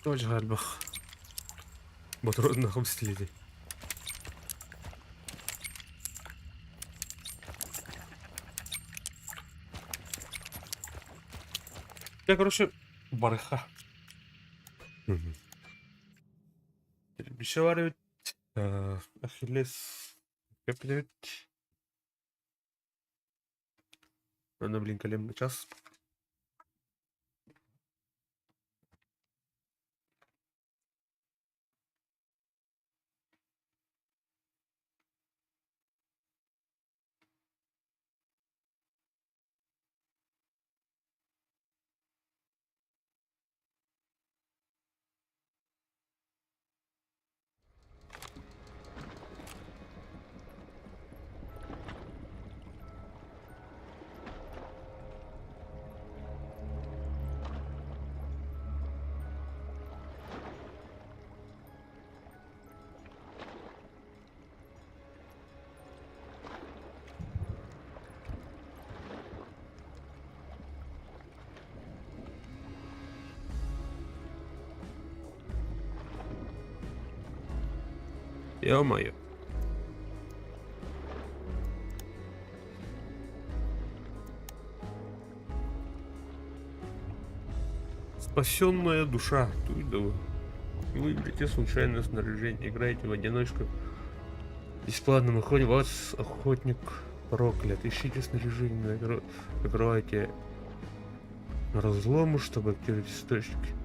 Тоже элбэх ботуруоннаах бистилиди. Я, короче, барыха. Еще бар эбит. Ахиллес кэппит Аны, блин, кэлим час. Ё-моё. Спасенная душа. Туйдова. Выберите случайное снаряжение. Играйте в одиночку. Бесплатно выходит вас охотник проклят. Ищите снаряжение, накрывайте разломы, чтобы активировать источники.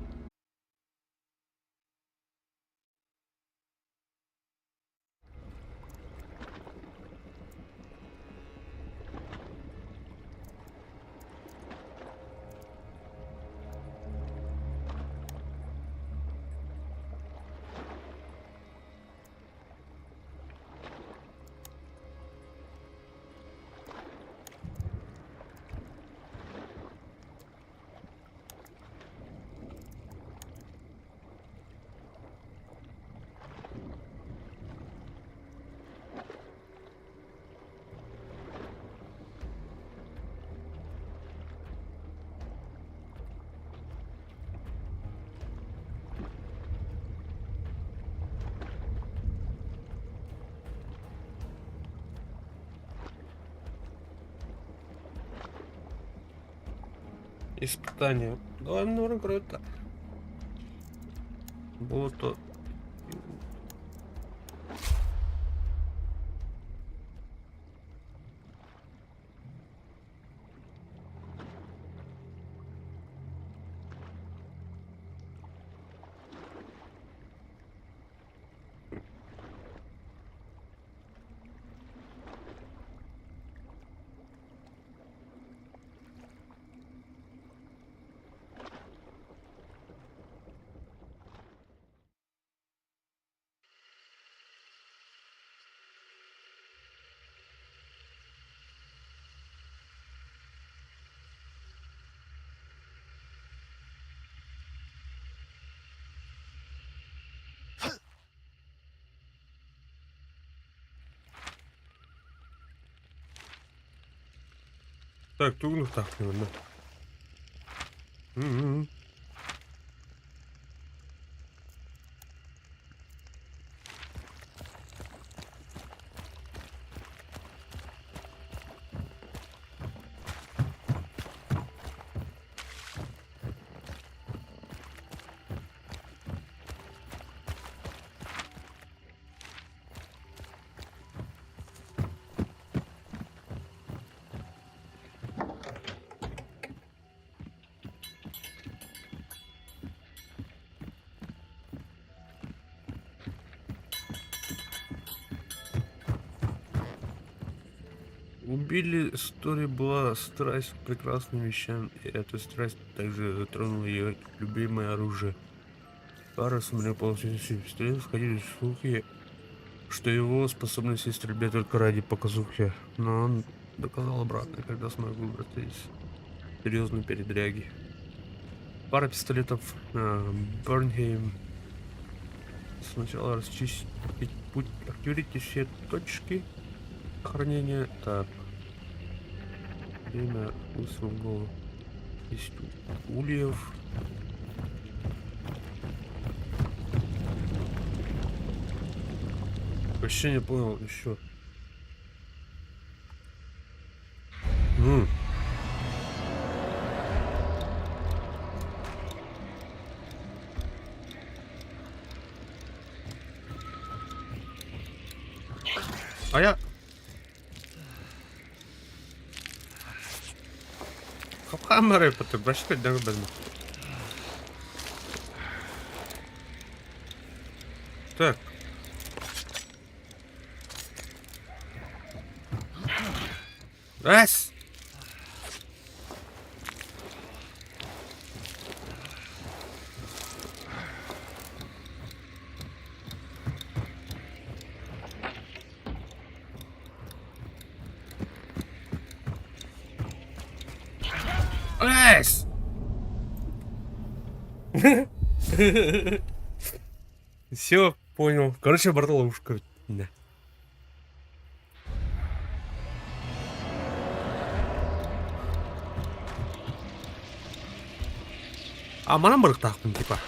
Испытание. Давай, ну, круто. Болото. Так, тугун тахтым М-м-м. У Билли Стори была страсть к прекрасным вещам, и эта страсть также затронула ее любимое оружие. Пара самонапалчившихся пистолетов ходили слухи, что его способности стрельбе только ради показухи, но он доказал обратное, когда смог выбраться из серьезной передряги. Пара пистолетов Бернхейм. Сначала расчистить путь, активируйте все точки хранения. Так. Время выстрел в голову. Есть ульев. Вообще не понял еще. М. А я... Хапхаммеры потыбашка дагбен. Так. Раз! Раз! Все, понял. Короче, барда ловушка. Да. А манан барыктаахпын типа.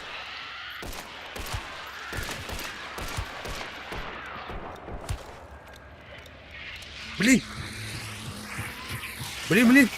Блин! Блин, блин!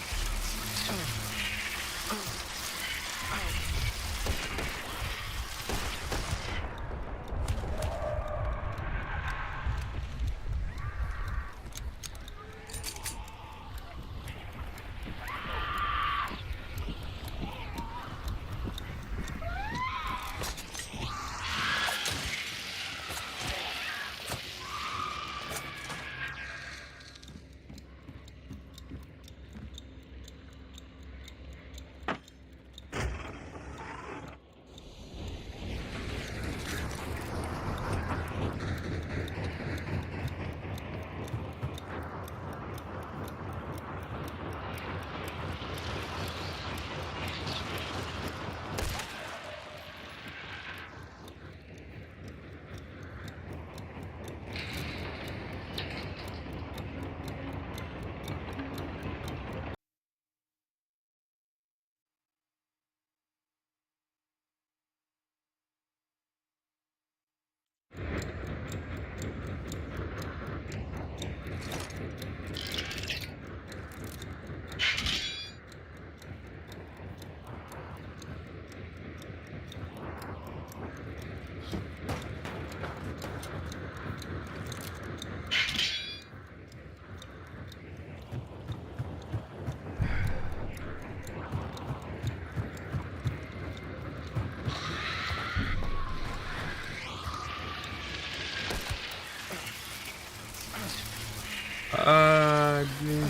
А, блин.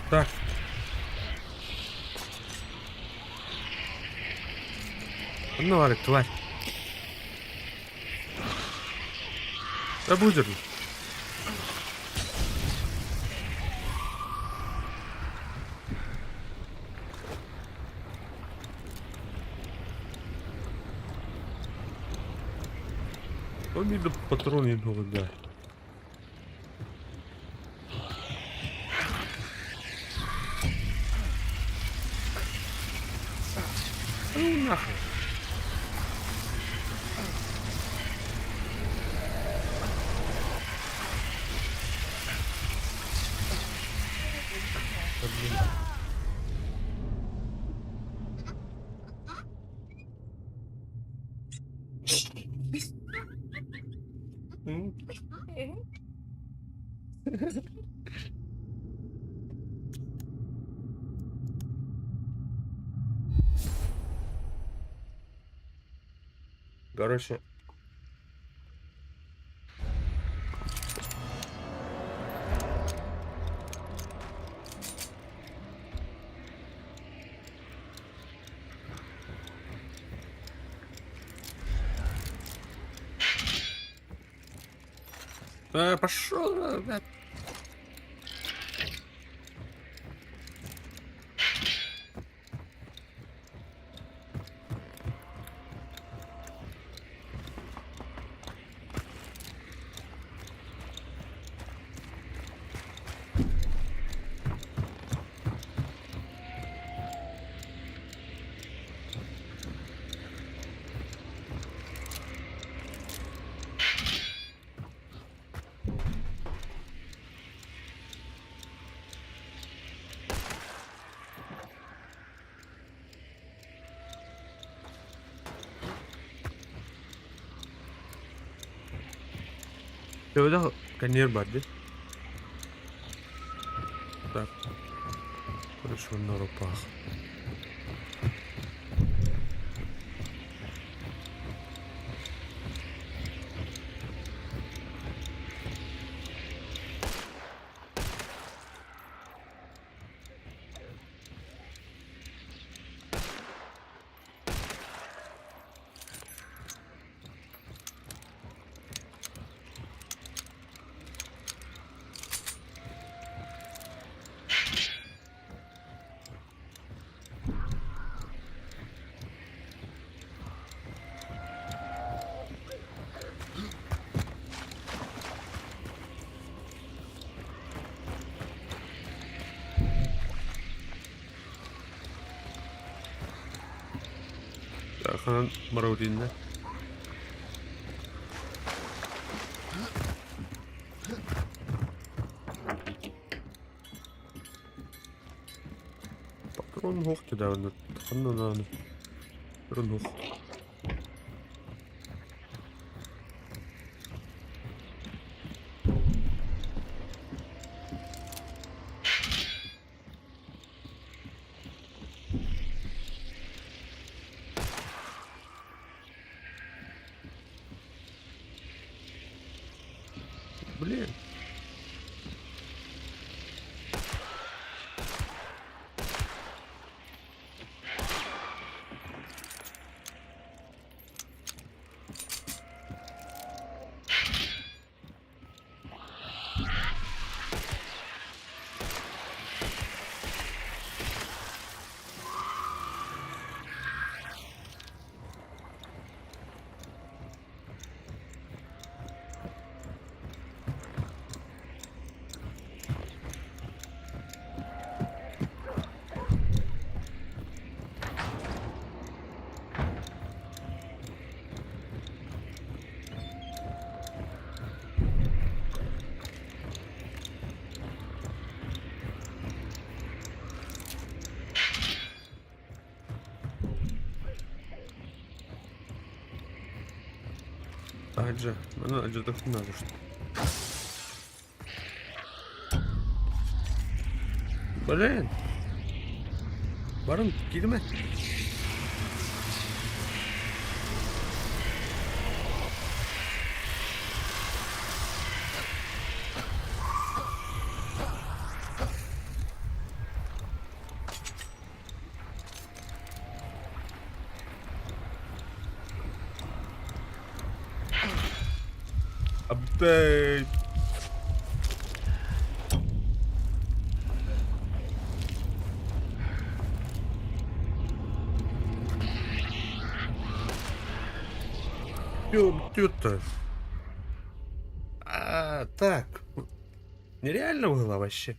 Так. Ну, Арик, тварь. Да будет. Обида патроны да. Ну нахуй. Да, блин. Короче. А, пошел, блядь. Төбөтө кэннигэр бар дии. Так. Хорошо, на руках. Ханан барабытынна? Патрон суох даҕаны ханна даҕаны патрон суох. Блин. Таһырдьа, маны алдьатыахпын наада что. Блин! Баран кииримэ. Update. Компьютер. А, так. Нереально было вообще.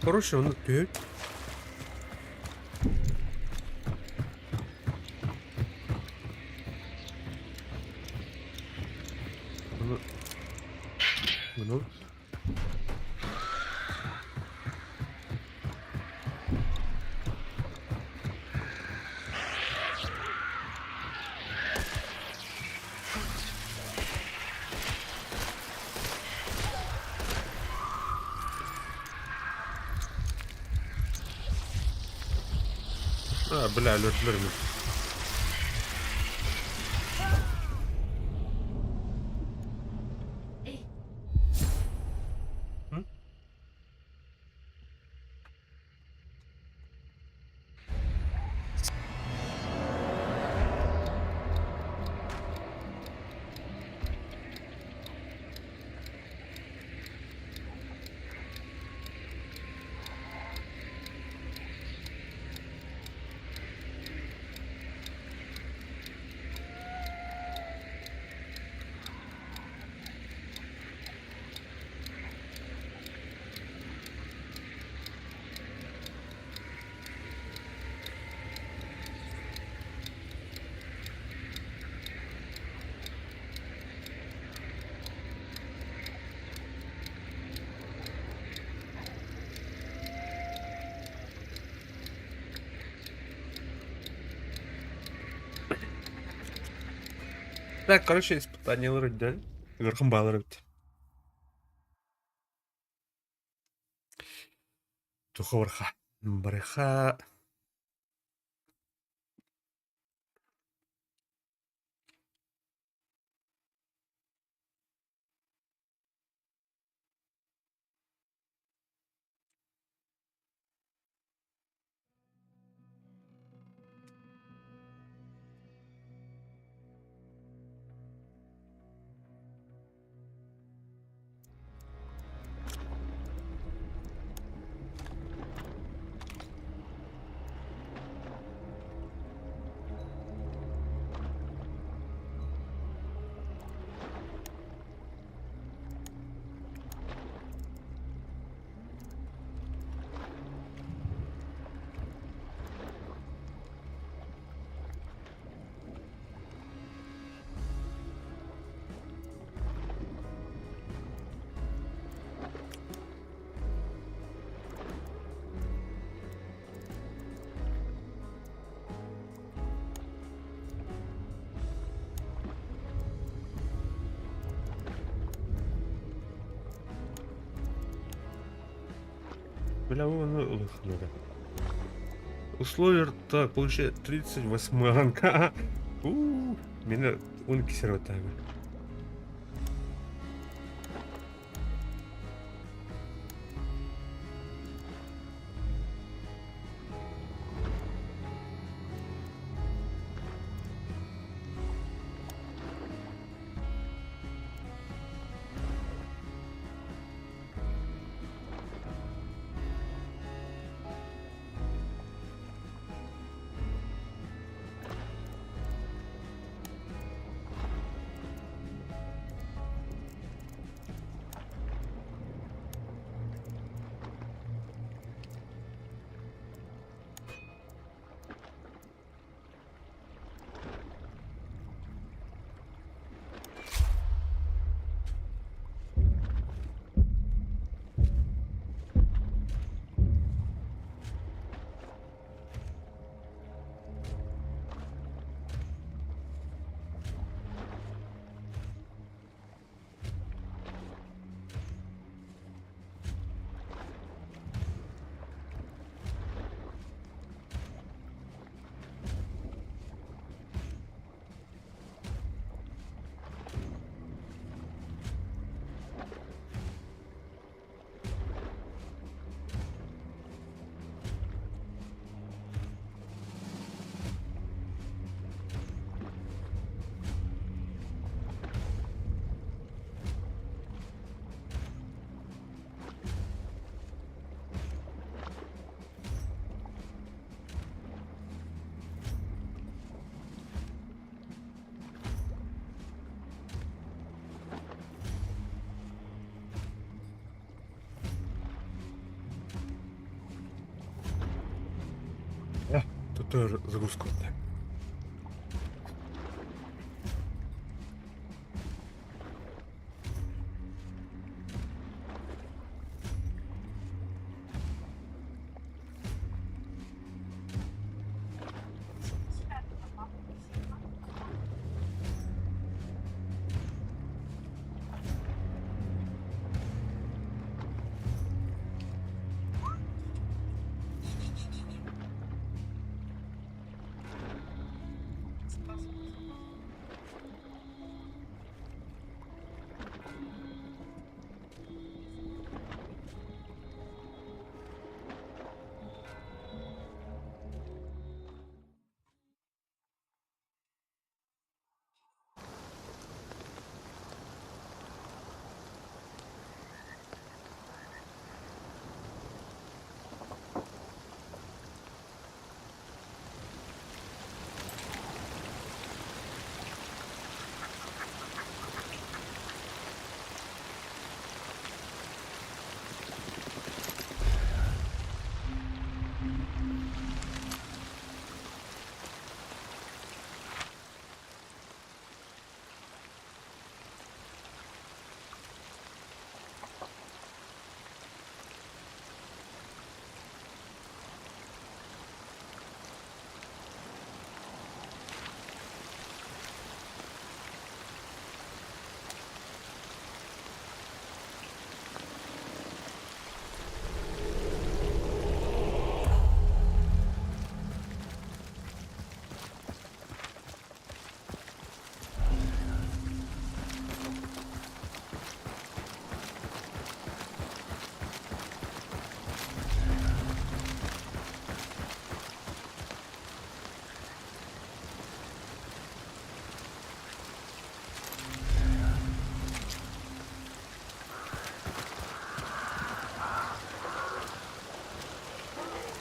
Короче, он түһүт. Ону Ону А, бля, өлөрдүлэр ини. Так, короче, испытаниелар өйдөөн. Ыархан баалар эбит. Туха барха. Барыха. Бля, ну ылыхнары. Условия так, получает 38 ранг. Меня он кисеротами. Тут тоже загрузка. Так.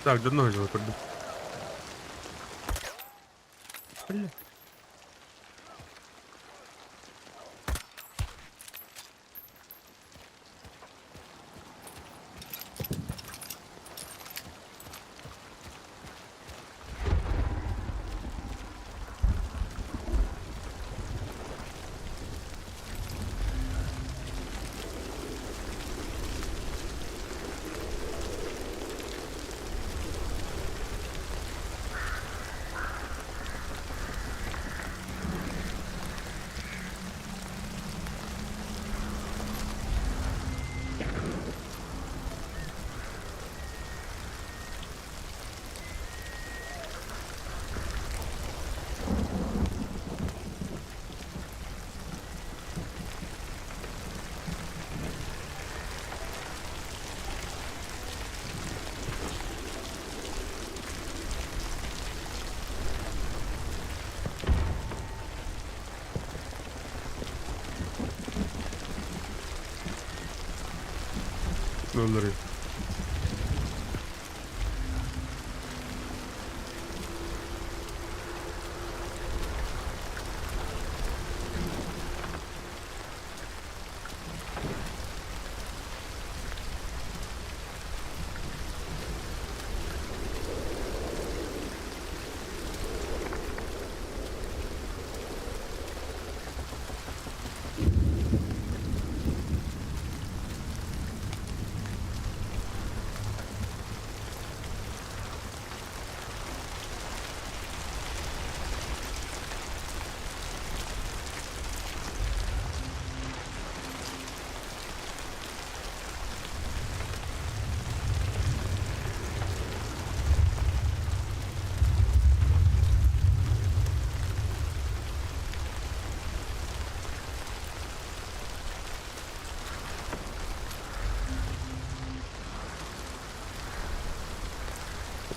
Так, давно взял, көрдүм. Бля. Өллөрүй.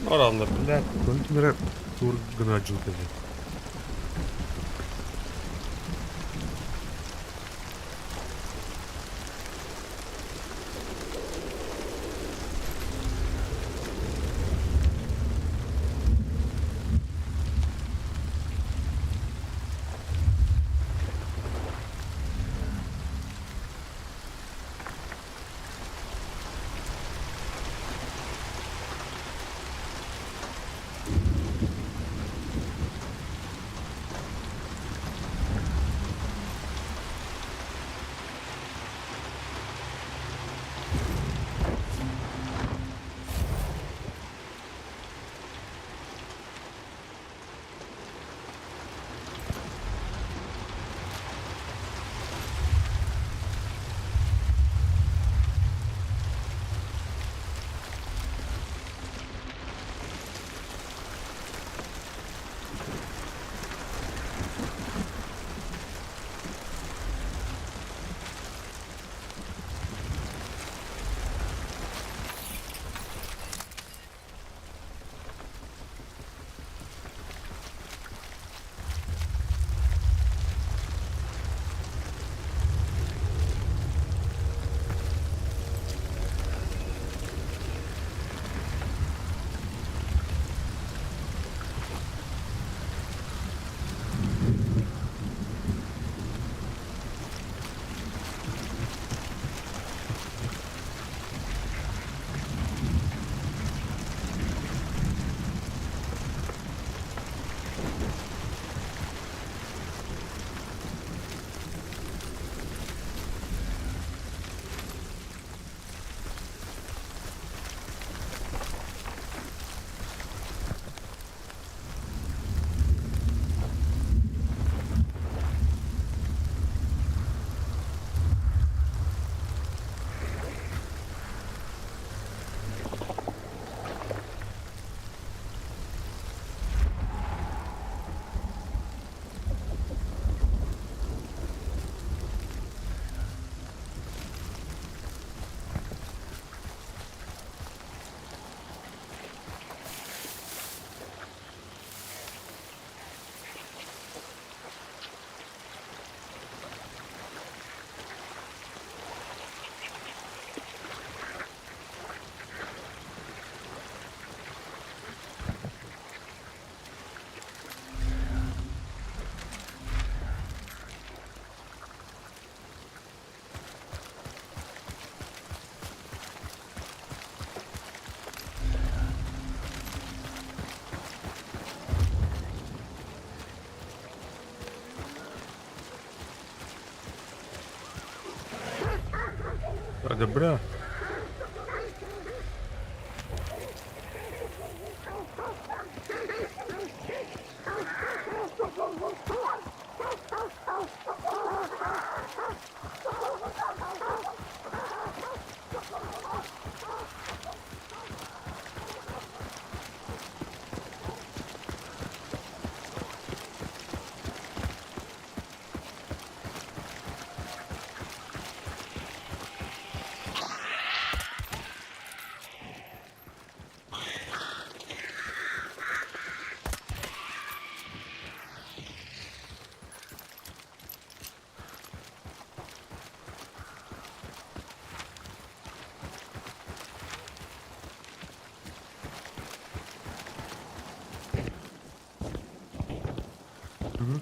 Ораллар, блядь, ким эрэ тур гына дьылдьа А добра. Мгм.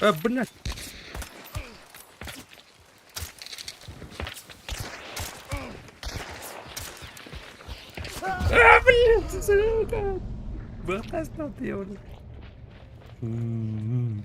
А, блядь! А, блядь, сука! Братан, ты М-м-м.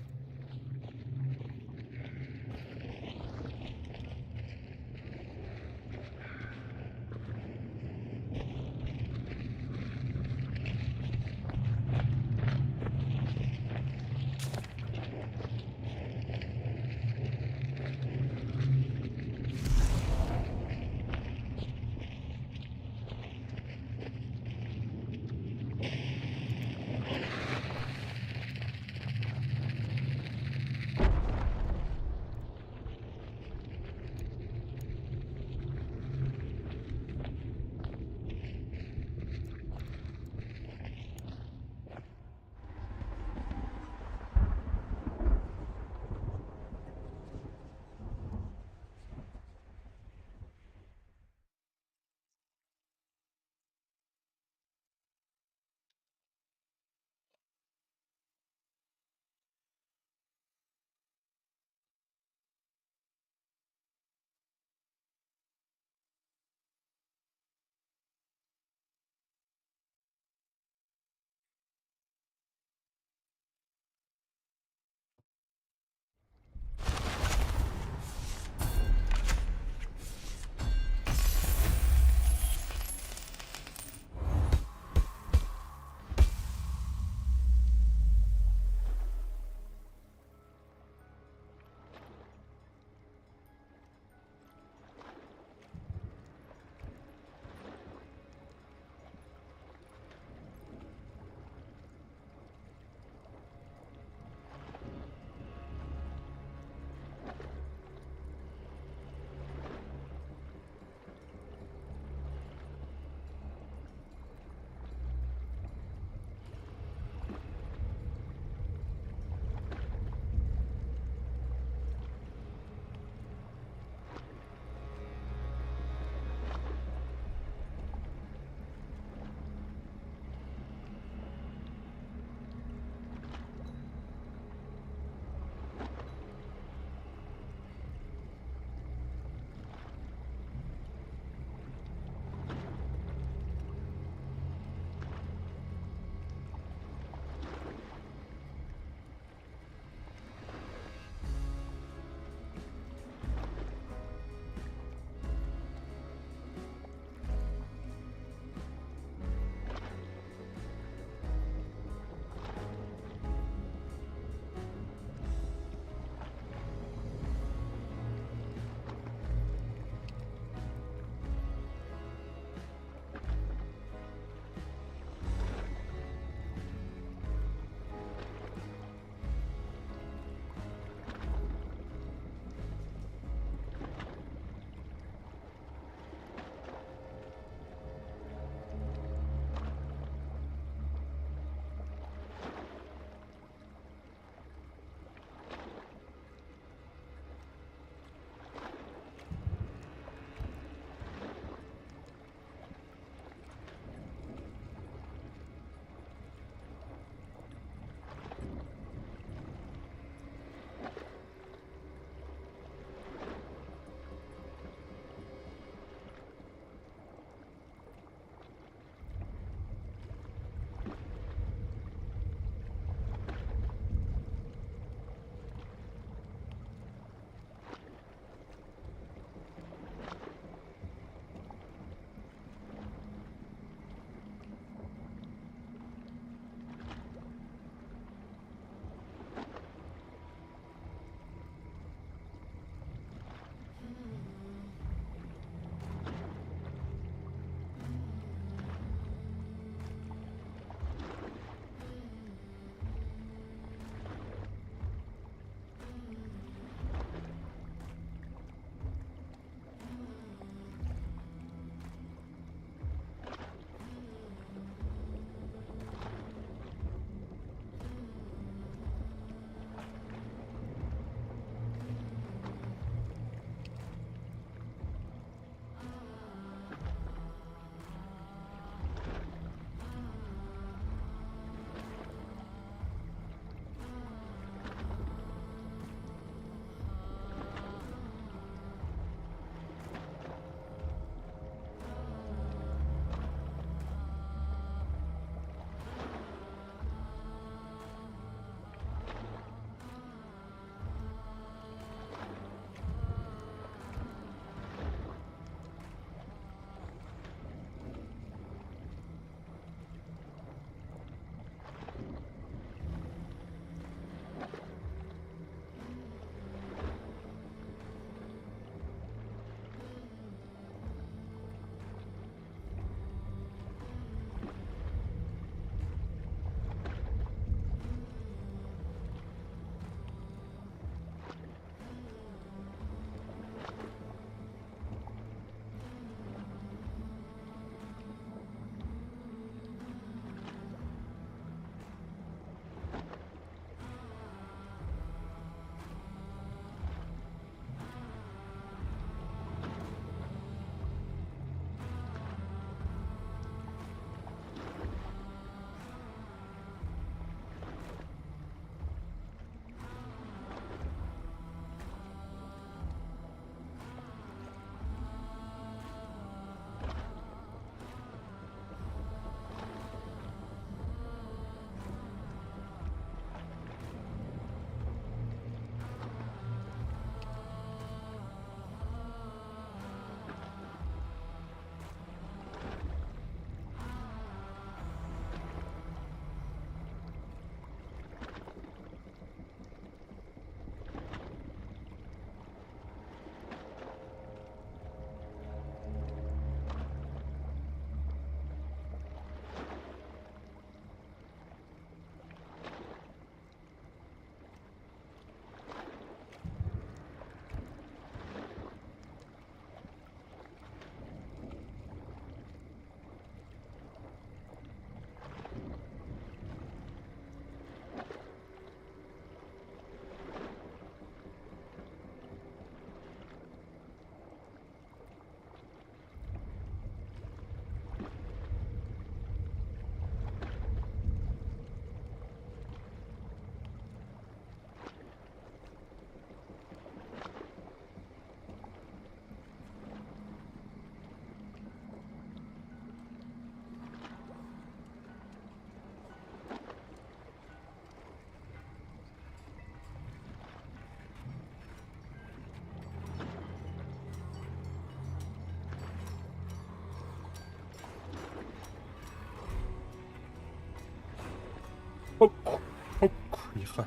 Ок, ок, лиха.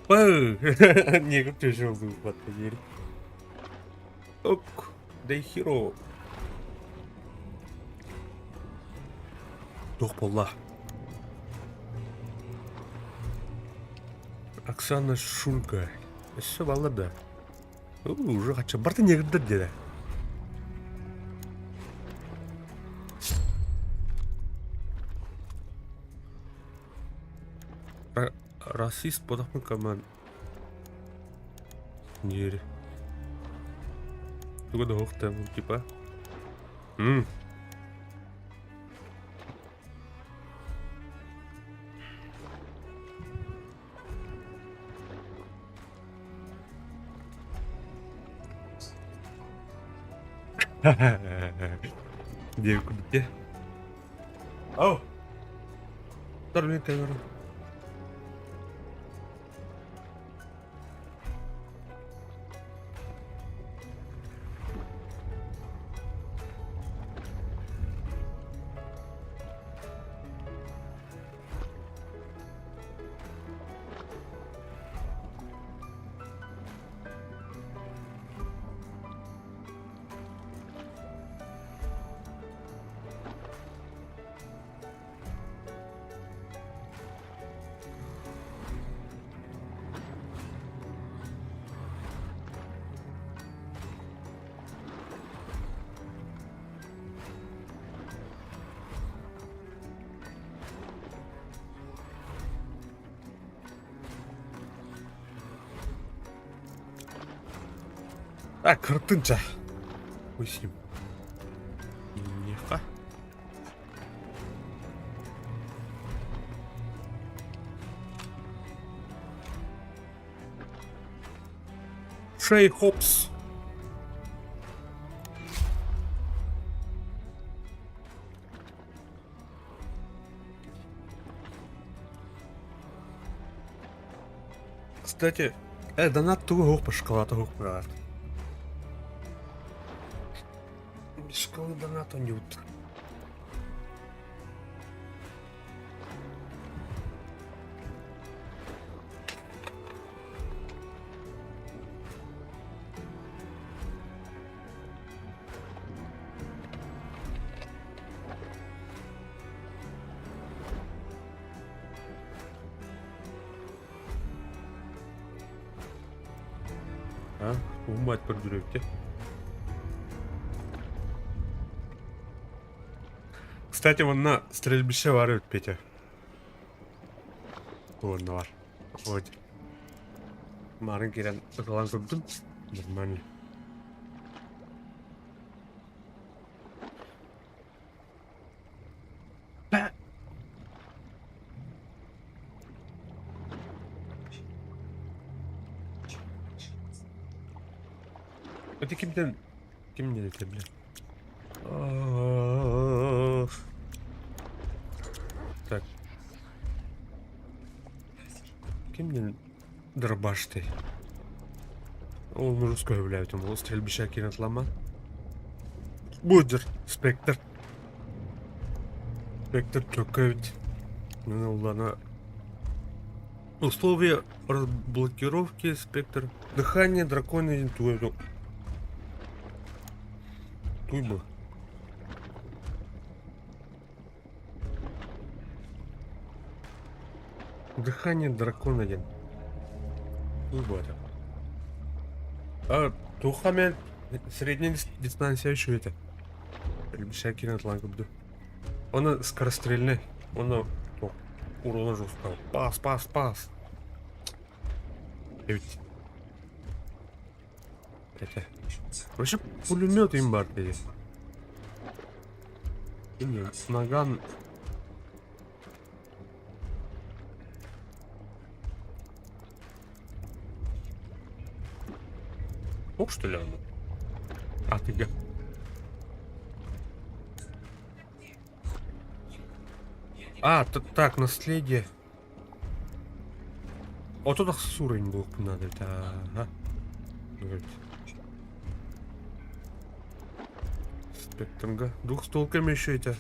Негр тяжелый поверь. Ок, дай херо. Туох буолла? Оксана Шульга. Өссө баллар да. Уже хача барта негрдер диэдэ. Расист бодохпун команд Диэри. Туга да суох типа. М. Диэбит курдук дии. Ау! Тор камеру. Так, кыртынча. Хуй с ним. Нехта. Шей Хопс. Кстати, донат тугу суох шоколада суох баар. Школы доната нют. А, уһуммат көрдөрүөбүт Кстати, манна стрельбище баар эбит Петя. Уонна бар. Вот. Марын киирэн ыталан көрдүм. Нормально. Это кимтэн ким диэтэ бля? Так. Ким диэн дробашты? Ол мужской сөбүлээбитим ол стрельбище киирэн ылама. Будер, спектр. Спектр чөккө эбит. Улана Условия разблокировки спектр. Дыхание дракона туй Туйба. Дыхание дракона диэн. Туйба это. А, туха средняя дистанция еще это. Шакина атланка буду. Он скорострельный. Он урона жестко. Пас, пас, пас. Эбит. Это. Вообще пулемет им бар дии. Наган. Ох, что ли оно? А, ты где? А, так, наследие. Вот тут уровень был надо. Ага. Спектрга. Двухстволками еще эти.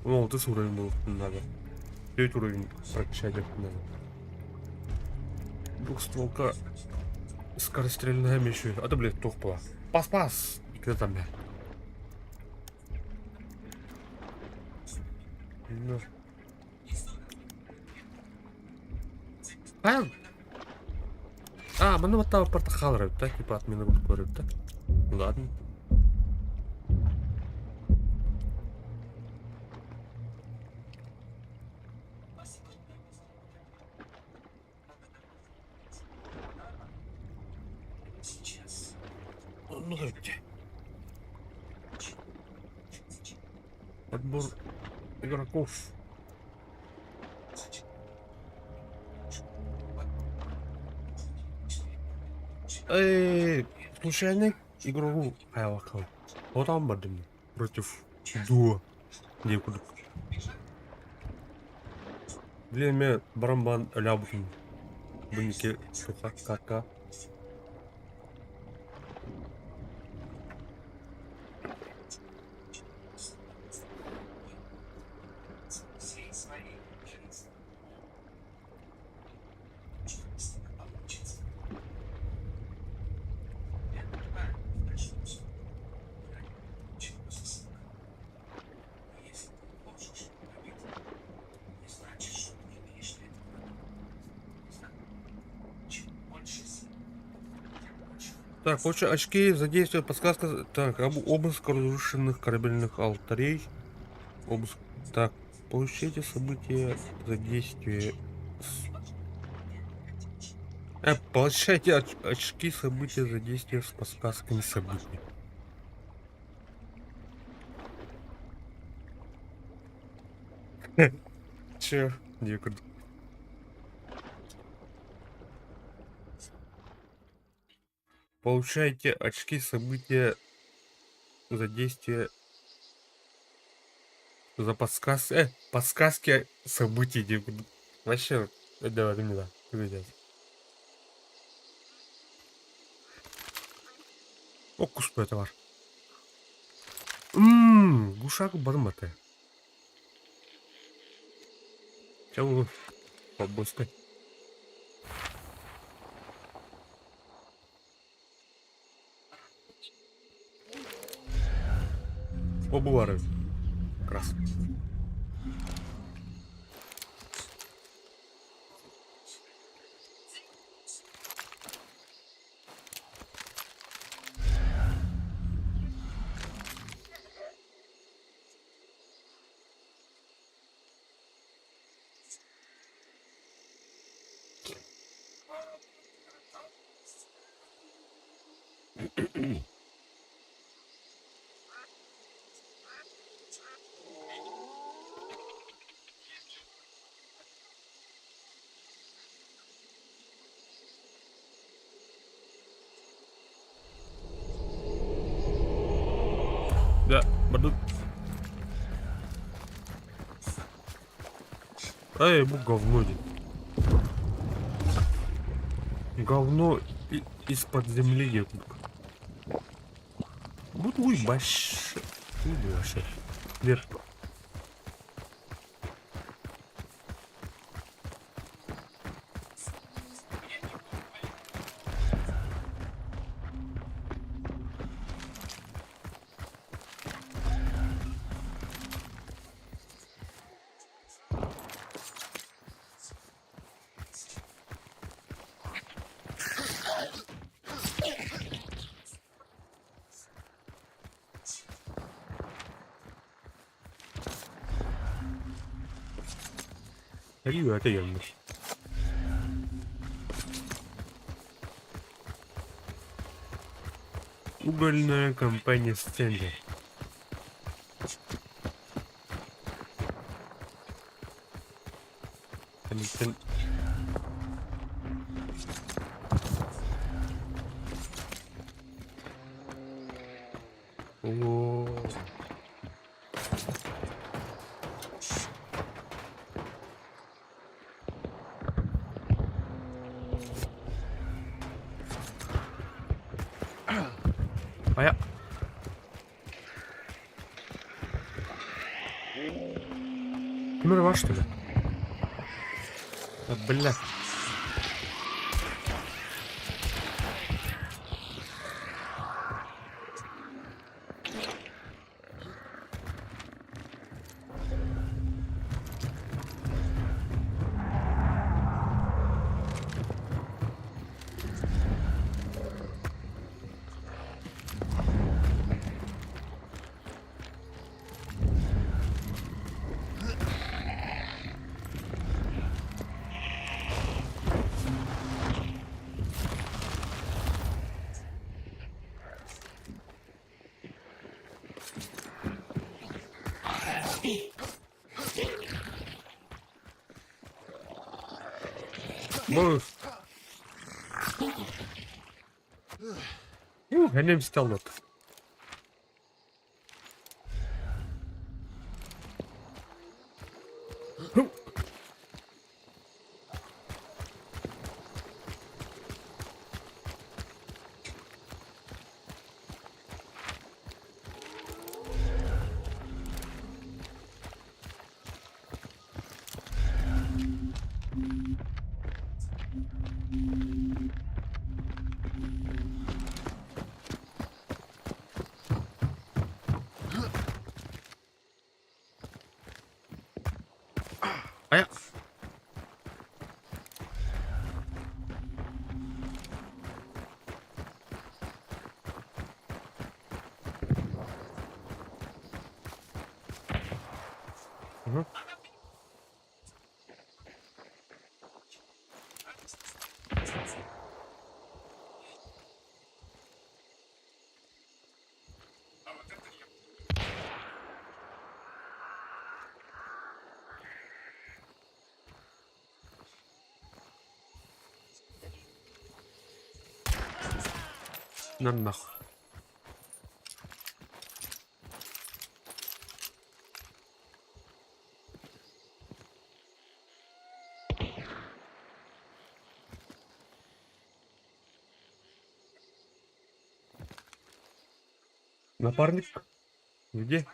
16 уровень буолуохтун наада. Төрт уровень прокачать надо. Двухстволка скорострельная еще. А то, блядь, туох была. Пас-пас! Икки там, бля. Ну. А, а, манна баттаабыппар хаалар эбит да, типа отмена курдук көрөр эбит да. Ладно. Оннук эбит. Подбор игроков. Эй, случайно игру хайалакал. Отан бардым против дуо. Диэн курдук. Блин, мен баран баран өлөөбүтүм. Бу инники суха кака. Так, хочешь очки за действие подсказка. Так, об, обыск разрушенных корабельных алтарей. Обыск. Так, получите события за действие. Получайте очки события за действие с подсказками событий. Че? Диэ курдук. Получайте очки события за действие за подсказки событий диэ курдук. Вообще, давай, не да. Оккус это бар. Ммм, глушак барматы. Чего побыстрее. Обувары. Крас. Да, бардут. Эй, бу говно дии. Говно из-под земли диэн курдук. Бу тугуй баш... Вообще. Вверх. Сэрии үөрэтэ кэллэ. Угольная компания Стенли. Кэнниттэн Оо. Хайа. Ким эрэ бар что ли? Да, бля. Бу Эмискэ аллат. Айа! Мгм. На нахуй. Напарник? Где?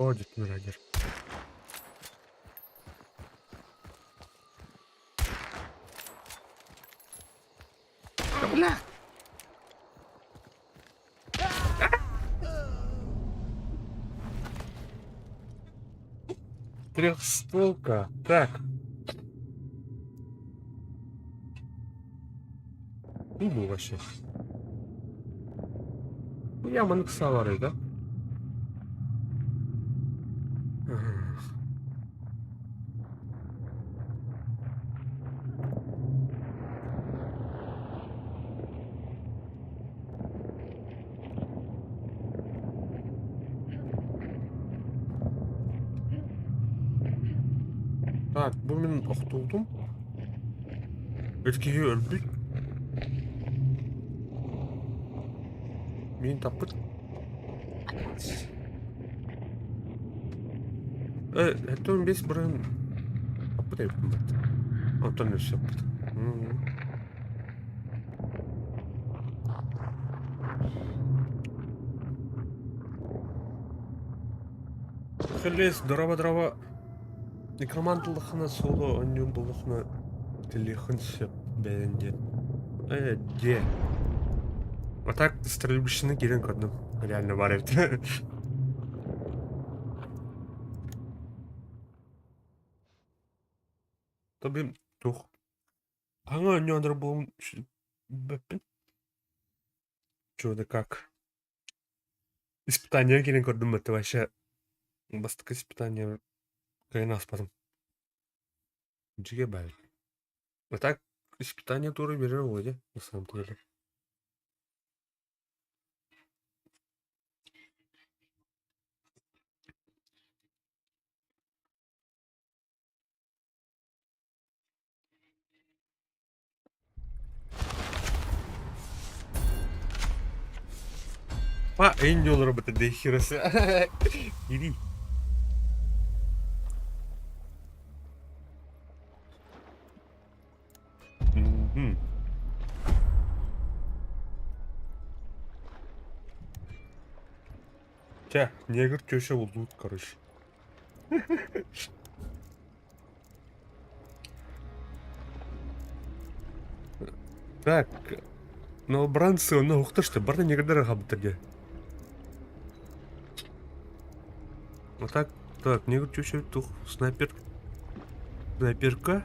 О, Дед Мирадер. Да бля! Трехстволка. Так. Ну, вообще. Я маныксалары, да? Так, бу мин охтубутум. Үт киһи өлбүт. Мин таппыт. Э, 75 бырын таппыт эбиппин бат. Онтон өссө аппыт. Хеллес, дороба-дороба. Некромантылыхына соло онньуун буллахына тилиэххин сөп бэйэн диэн. Э, дьиэ. А так стрельбищены киирэн көрдүм. Реально бар эбит. Тобим туох Аҥа оонньоонор буолан бэппин. Чё да как. Испытание киирэн көрдүм это вообще бастакы испытание кыайан ааспатым. Дьигэ баар. А так испытание туора биэрэр вроде на самом деле. Па энди олоробута дехирасы. Ири. Мгм. Чэ, негр теща лут, короче. Так, новобранцы, онно уһукташты, барда негрдэр аҕалбыттар дии. Вот так, так, негр теща тух, снайпер, снайперка.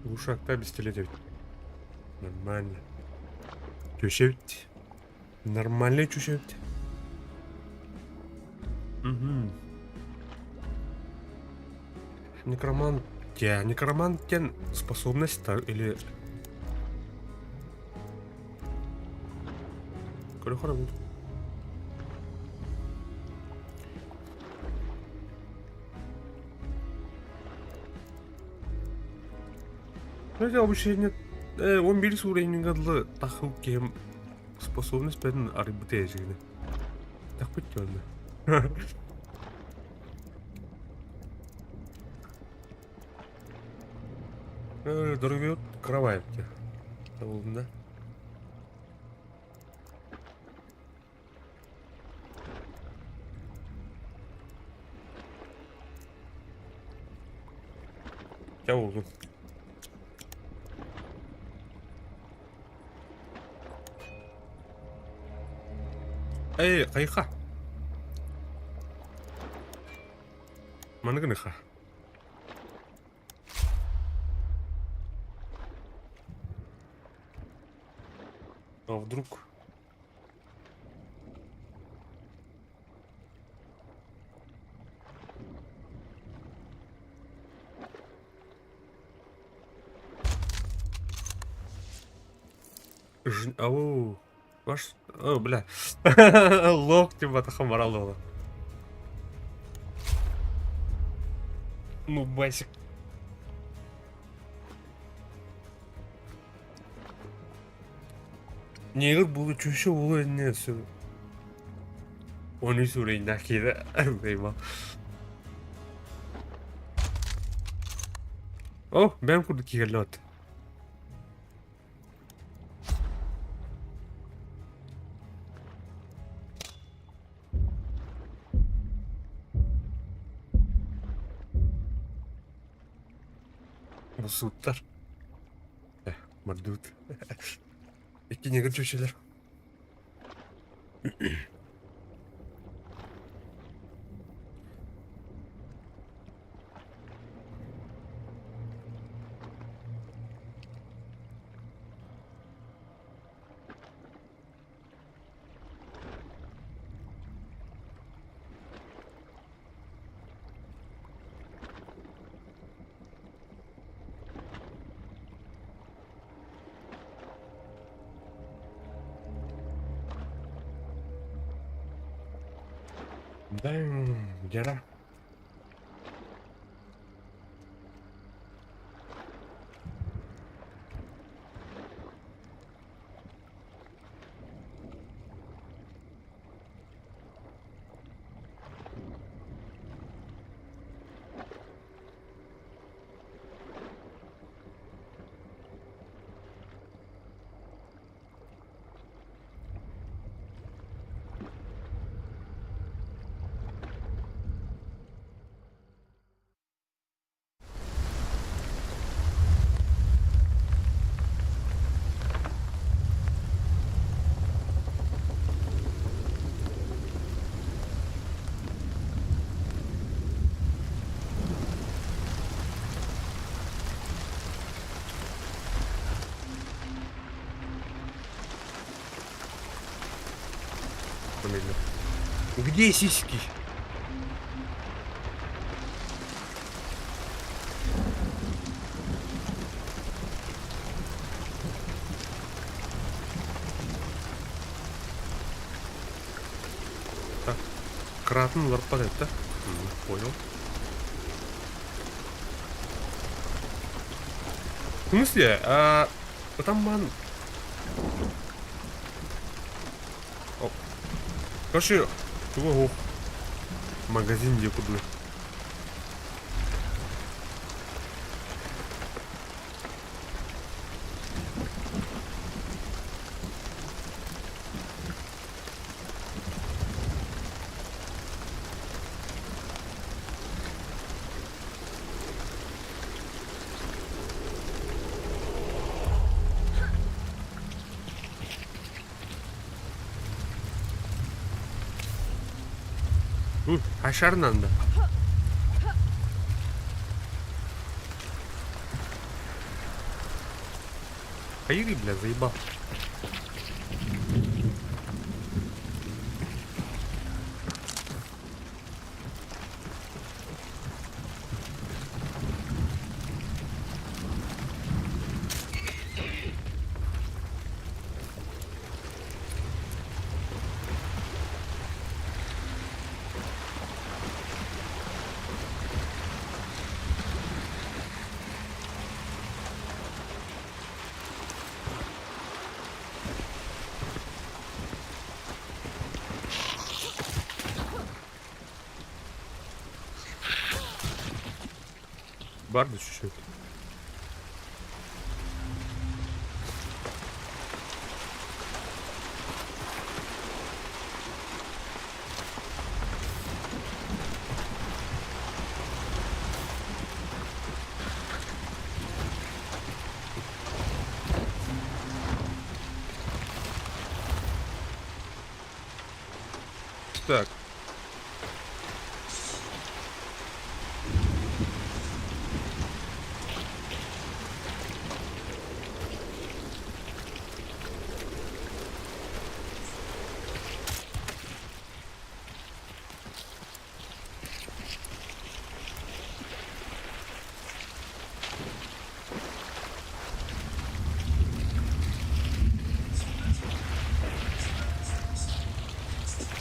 Глушакта пистолет эбит. Нормально. Теща эбит. Нормальный теща эбит. Угу. Некромант. Некромант диэн способность или... Көрө Ну, обучение 11 уровеньга дылы тахыл киһим способность бэрин арыйбыта эжигини. Тахпыт онно. Дорогой кровать. Табылында. Чэ буоллун. Эй, хайха. Маны гыныха. А вдруг? Ж... Ау, ваш... О, бля. Локтем батахам баралова. Ну, басик. Негр буолу чүһү уолу иннэ өссө он үс уровеньдаах киирэ арбайма. О, бэйэм курдук киирэллэбит. Бусууттар. Мордут. Икки негр чүчүлэр. Дьара. Где сиськи? Так, кратный ларпад это? Понял. В смысле? А, там ман... Короче, туга суох магазин диye курдук. Хашарынан да. Хайырый, бля, заебал. Бар да чуть-чуть. Так.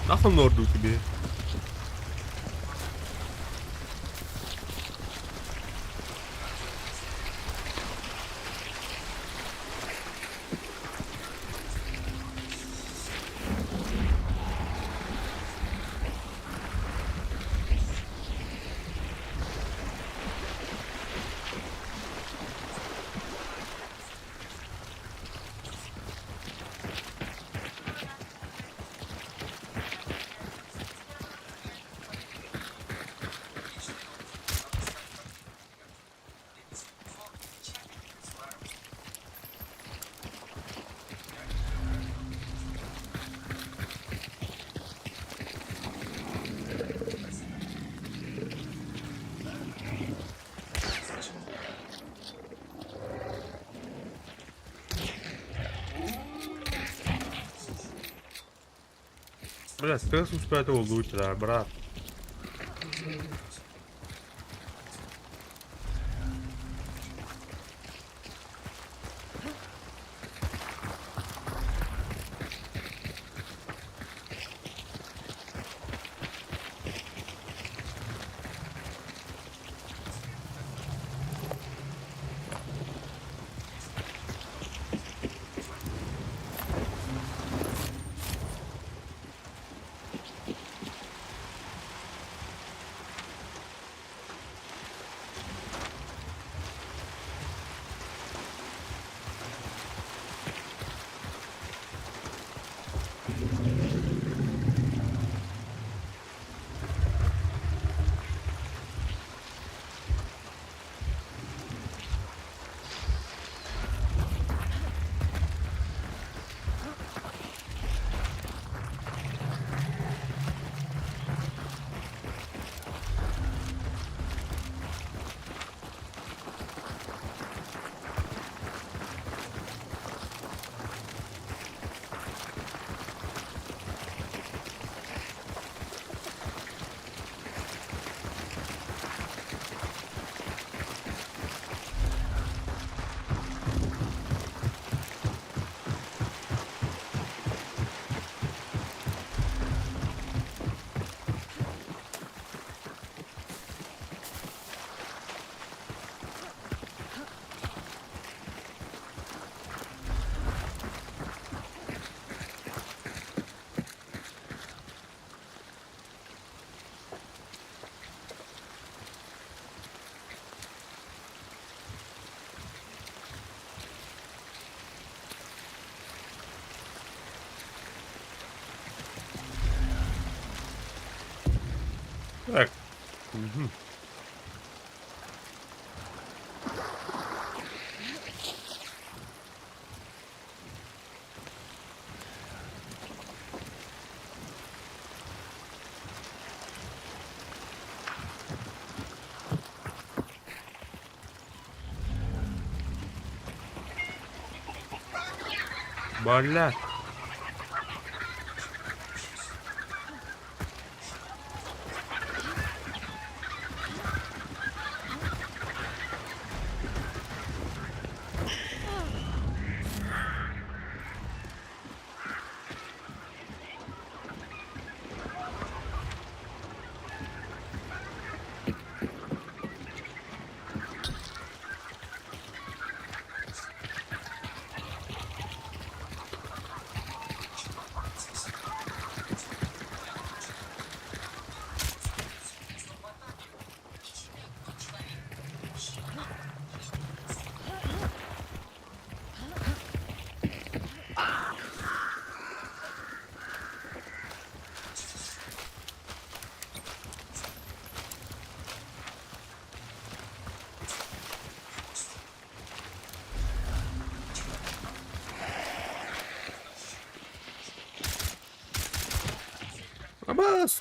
Нахуй норду тебе? Бля, стресс успеет его лучше, брат. Мгм. Буолла. Абаас,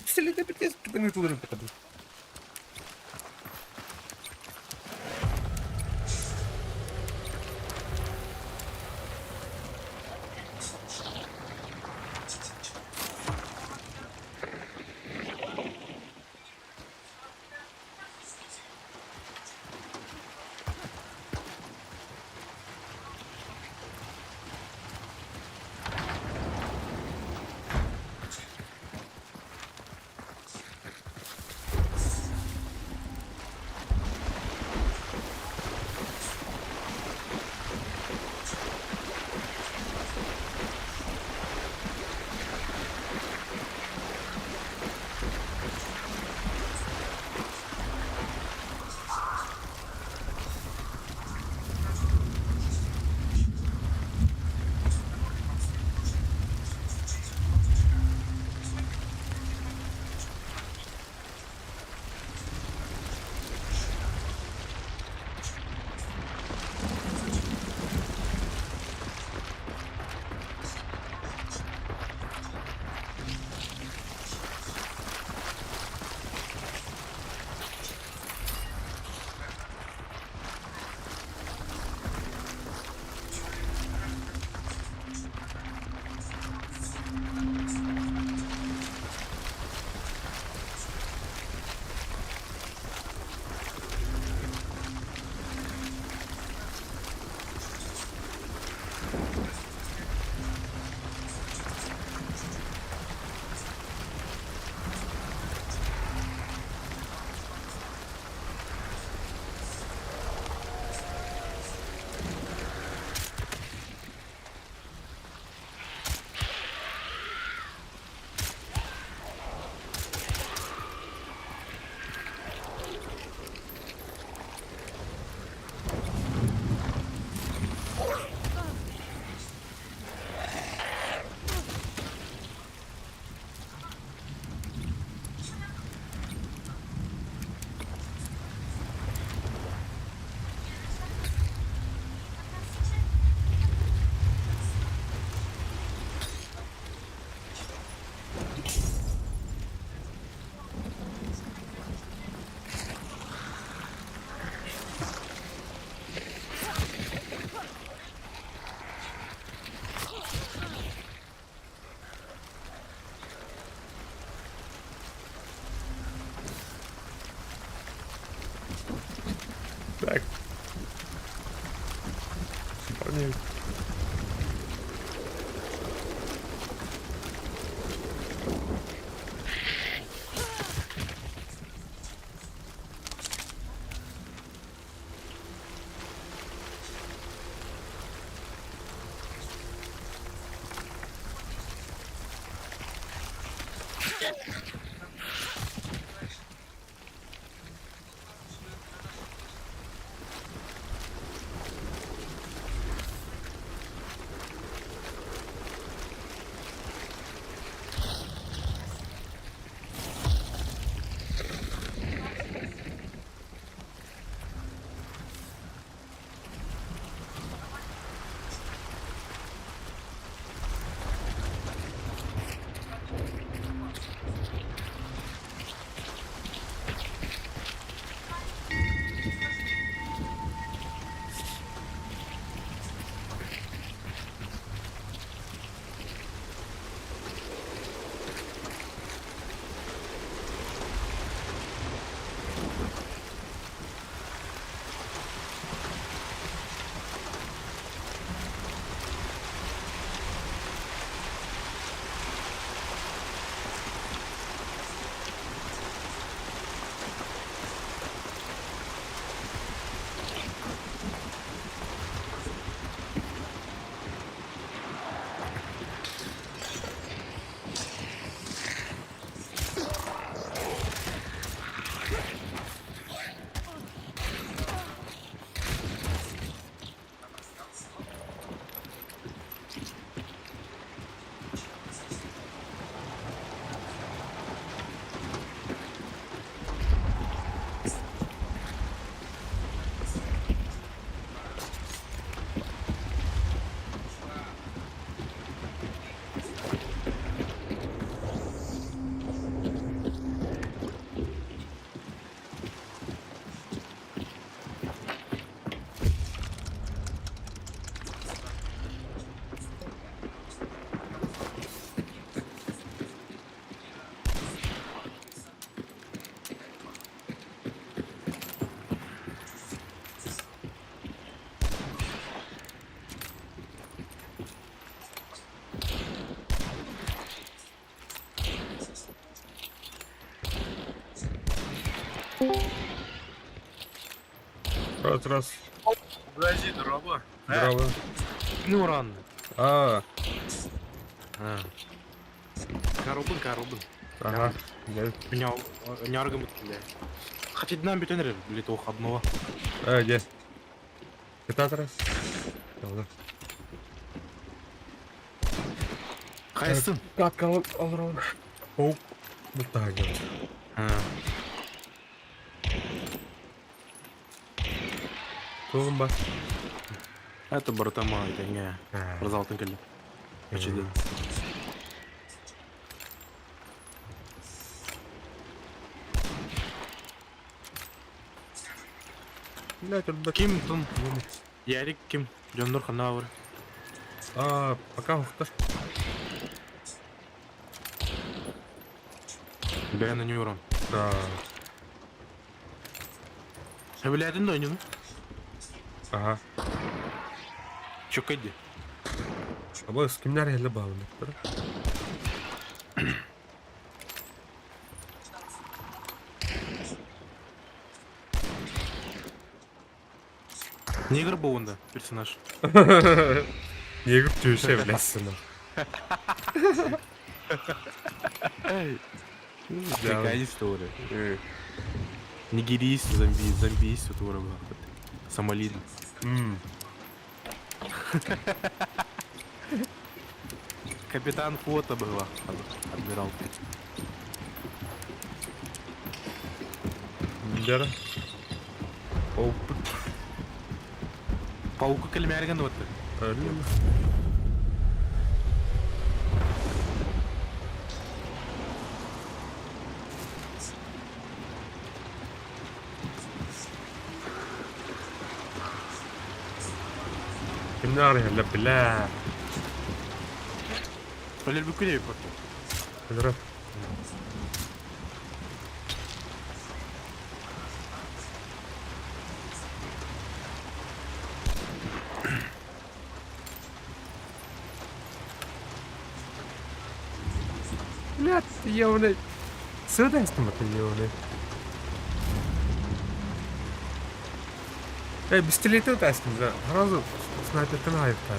Так. Парни. Раз, раз. Подожди, дороба. Здорово. Ну, ран. А, Коробын, коробын. Ага. Я... Меня няргам иткиле. Хотя нам битенер, или то одного. А, где? Это раз. Ладно. Хайсын. Как алрон. Оу. Вот так вот. Тугум ба. Это братама, это не. Разалтын кэллэ. Очевидно. Бля, тут бат. Ким тун? Ярик ким? Дьоннор ханна бар? А, пока ухтар. Бэйэн ньюрон. Да. Сөбүлээтин да ойнуну? Ага. Чөккөй дии. Абы кимнер эле баалынаттар. Негр буолунда персонаж. Негр түһүшэ билэссин. Какая история. Нигерийцы, зомби, зомбийцы тура Сомалин. Капитан флота была, адмирал. Дьэ Опыт. Паука кэлимээригэн дуоттар. Кимнээх иһэллэр билээ. Өлөрбүккүн эбит Өлөрө. Блядь, ёбаный. Сыдастым это ёбаный. Эй, бистилети утастым да. Сразу снайпертан айыптар.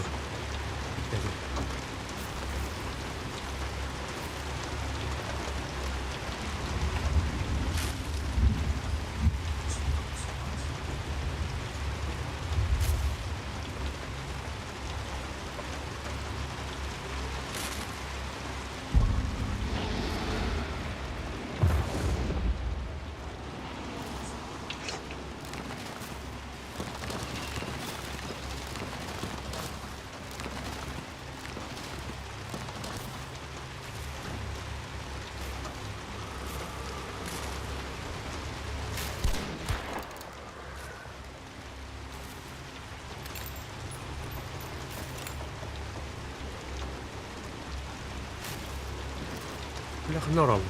Бля, ханна ораллар.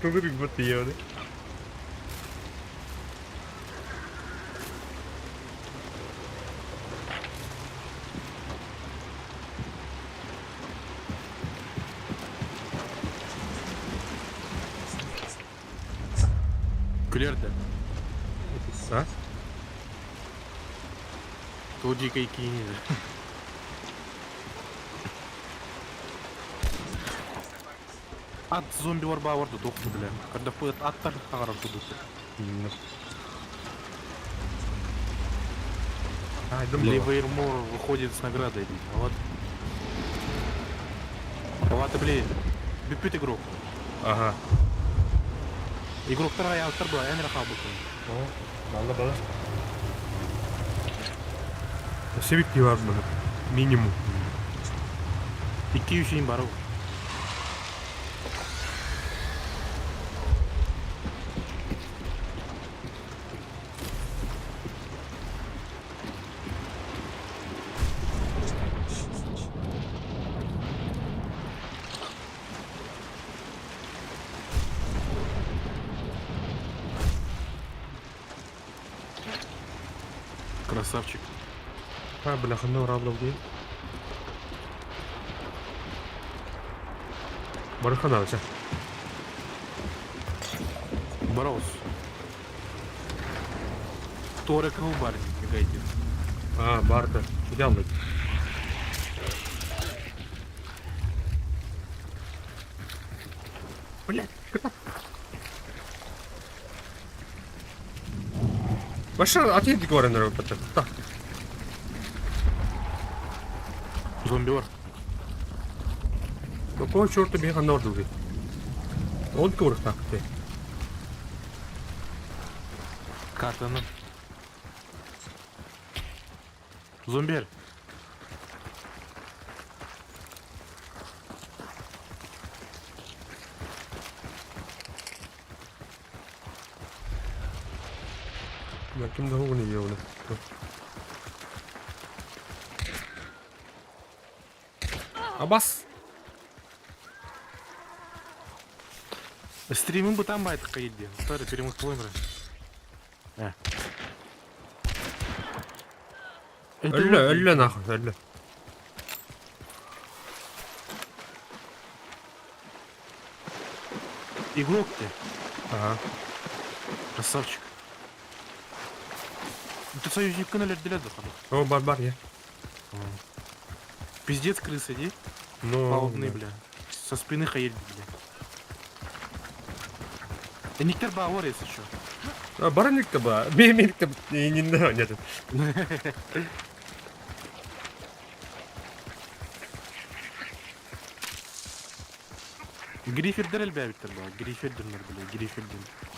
Тулур бат ёбаный. Күлэр да. А? Туох дикай киинэ. Ат зомби бар да тохту бля. Когда аттар хагарар кудук. А, дым было. Ливермор выходит с наградой. Вот. Вот, бли. Бүппүт игрок. Ага. Игроктар аяктар была, эн рахабыкын. О, мало было. Севик бар bunu. Минимум. Икки үс бар. Красавчик. А, бля, ханна ураблав дии. Барыхана чэ. Борос. Туора кыл бар гайдин. А, барда. Идеально. Блядь, Ваша, а ты говори на работе. Так. Зомби бар. Какого черта бега нордуги? Он курх так ты. Картаны. Зомбер. Я ким да не ел. Абас. Стримим бы там байт кайди. Старый перемышлоймры. Өллө, өллө нахуй, өллө. Игрок ты. Ага. Красавчик. Ты союзник каналер делят да. О, бар, бар, я. Пиздец крысы, иди. Ну, Палубные, да. бля. Со спины хаель, бля. Да никтер бауэр, если что. А, баранник-то ба. Мимик-то не, не, не, нет. Гриффер элбээбиттер баа. Гриффер бля. Гриффер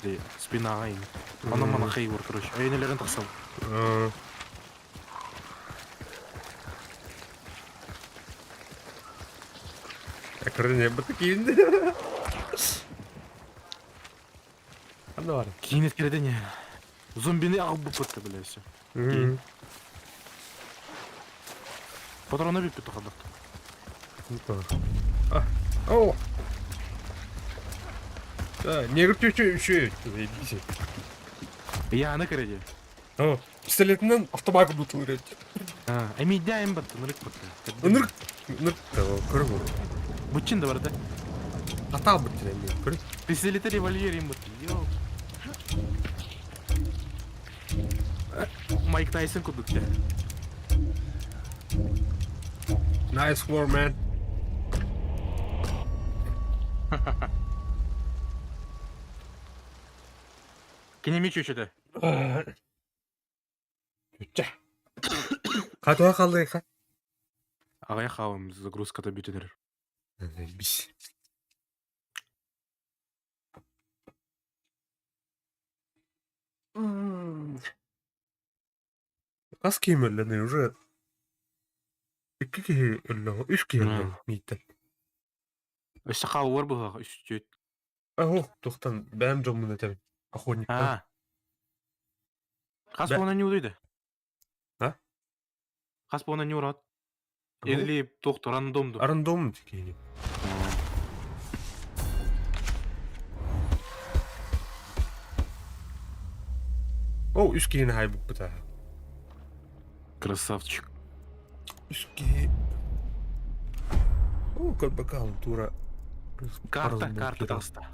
бля. Спина айн. Ана мана хейвор, короче. Айнелерин тахсал. Экрыне бы такие. Анда бар. Кийинет кередене. Зомбини агып буппытты, бля, все. Патроны биппит тухадак. А, о! Да, негр чуть-чуть еще, заебись. Я аны кереде. О, пистолетинен автомат будут вырыть. А, эми дайым батты, нырык батты. Нырк, нырк, көрү. Бутчин да бар да. Атал бит эми, көрү. Пистолети револьвер им батты. Йо. Майк Тайсон кудукте. Nice war, man. Кинеми чүчөтө. Чүчэ. Катуа калды ха. Агай хавым загрузкада бүтүнөр. Бис. Хас киймеллени уже икки киһи өллөҕө, үс киһи өллөҕө мииттэн. Өссө хаалар быһаах үс түөт. Оо, туохтан бэйэм дьоммун этэбин. Охотниктан. Аа. Хас Бэ- буона ньуудуйда? А? Хас буона ньуурат? Или туох рандом ду. Рандом киһини. Оо, үс киһини хаайбыппыт аа. Красавчик. Үс киһи. Оо, көрбөкө тура. Карта, карта таста.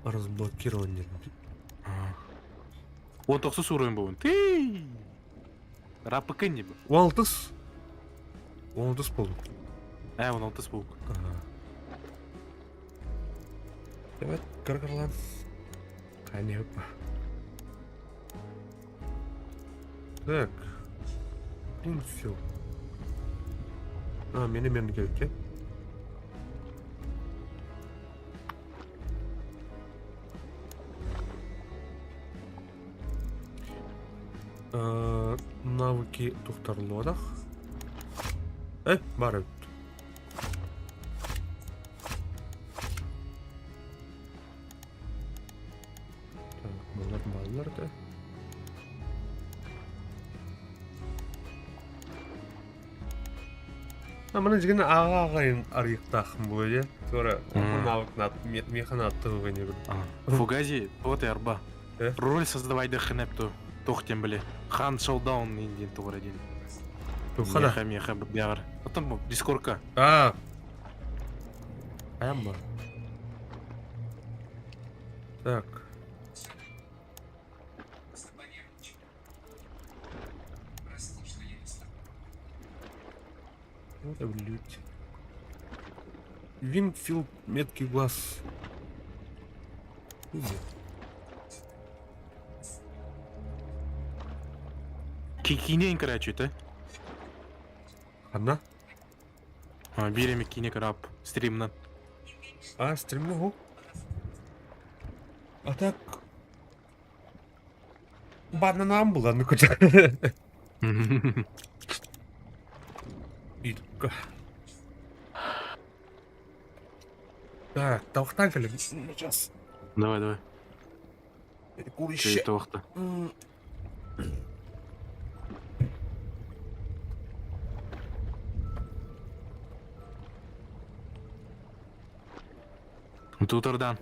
Разблокирование. Он тохсус уровень буун. Ты. Рапыкын не бу. Уалтыс. Уалтыс болду. Э, он алтыс бук. Ага. Evet, кыргырлан. Кайнеп. Так. Все. А, мени мен керек, э? Навыки тухтарлодах. Э, баар эбит. Так, балар баллар да. Маны дьигин ааҕа-ааҕайын арыйыктааххын буолуо дьэ. Туора миэхэ нааттыгы гынньыбын. Фугази, вот и арба. Э? Роль создавай дыххынэп ту. Туох диэн били. Хан Шоудаун диэн тугура диэн. Туххана. Миэхэ миэхэ бэҕэр. Оттон бу дискорка. А. Айамма. Так. Это блядь. Винфилд меткий глаз. Киинэн көрөөччүтэ. Ханна? Биир эмэ киинэ көрөөп стримнан. А, стримну А так... Бананам була, ну куда. Итка. Так, тавхтан кэлэн. Сейчас. Давай, давай. Курище. Туохта. Тутордан.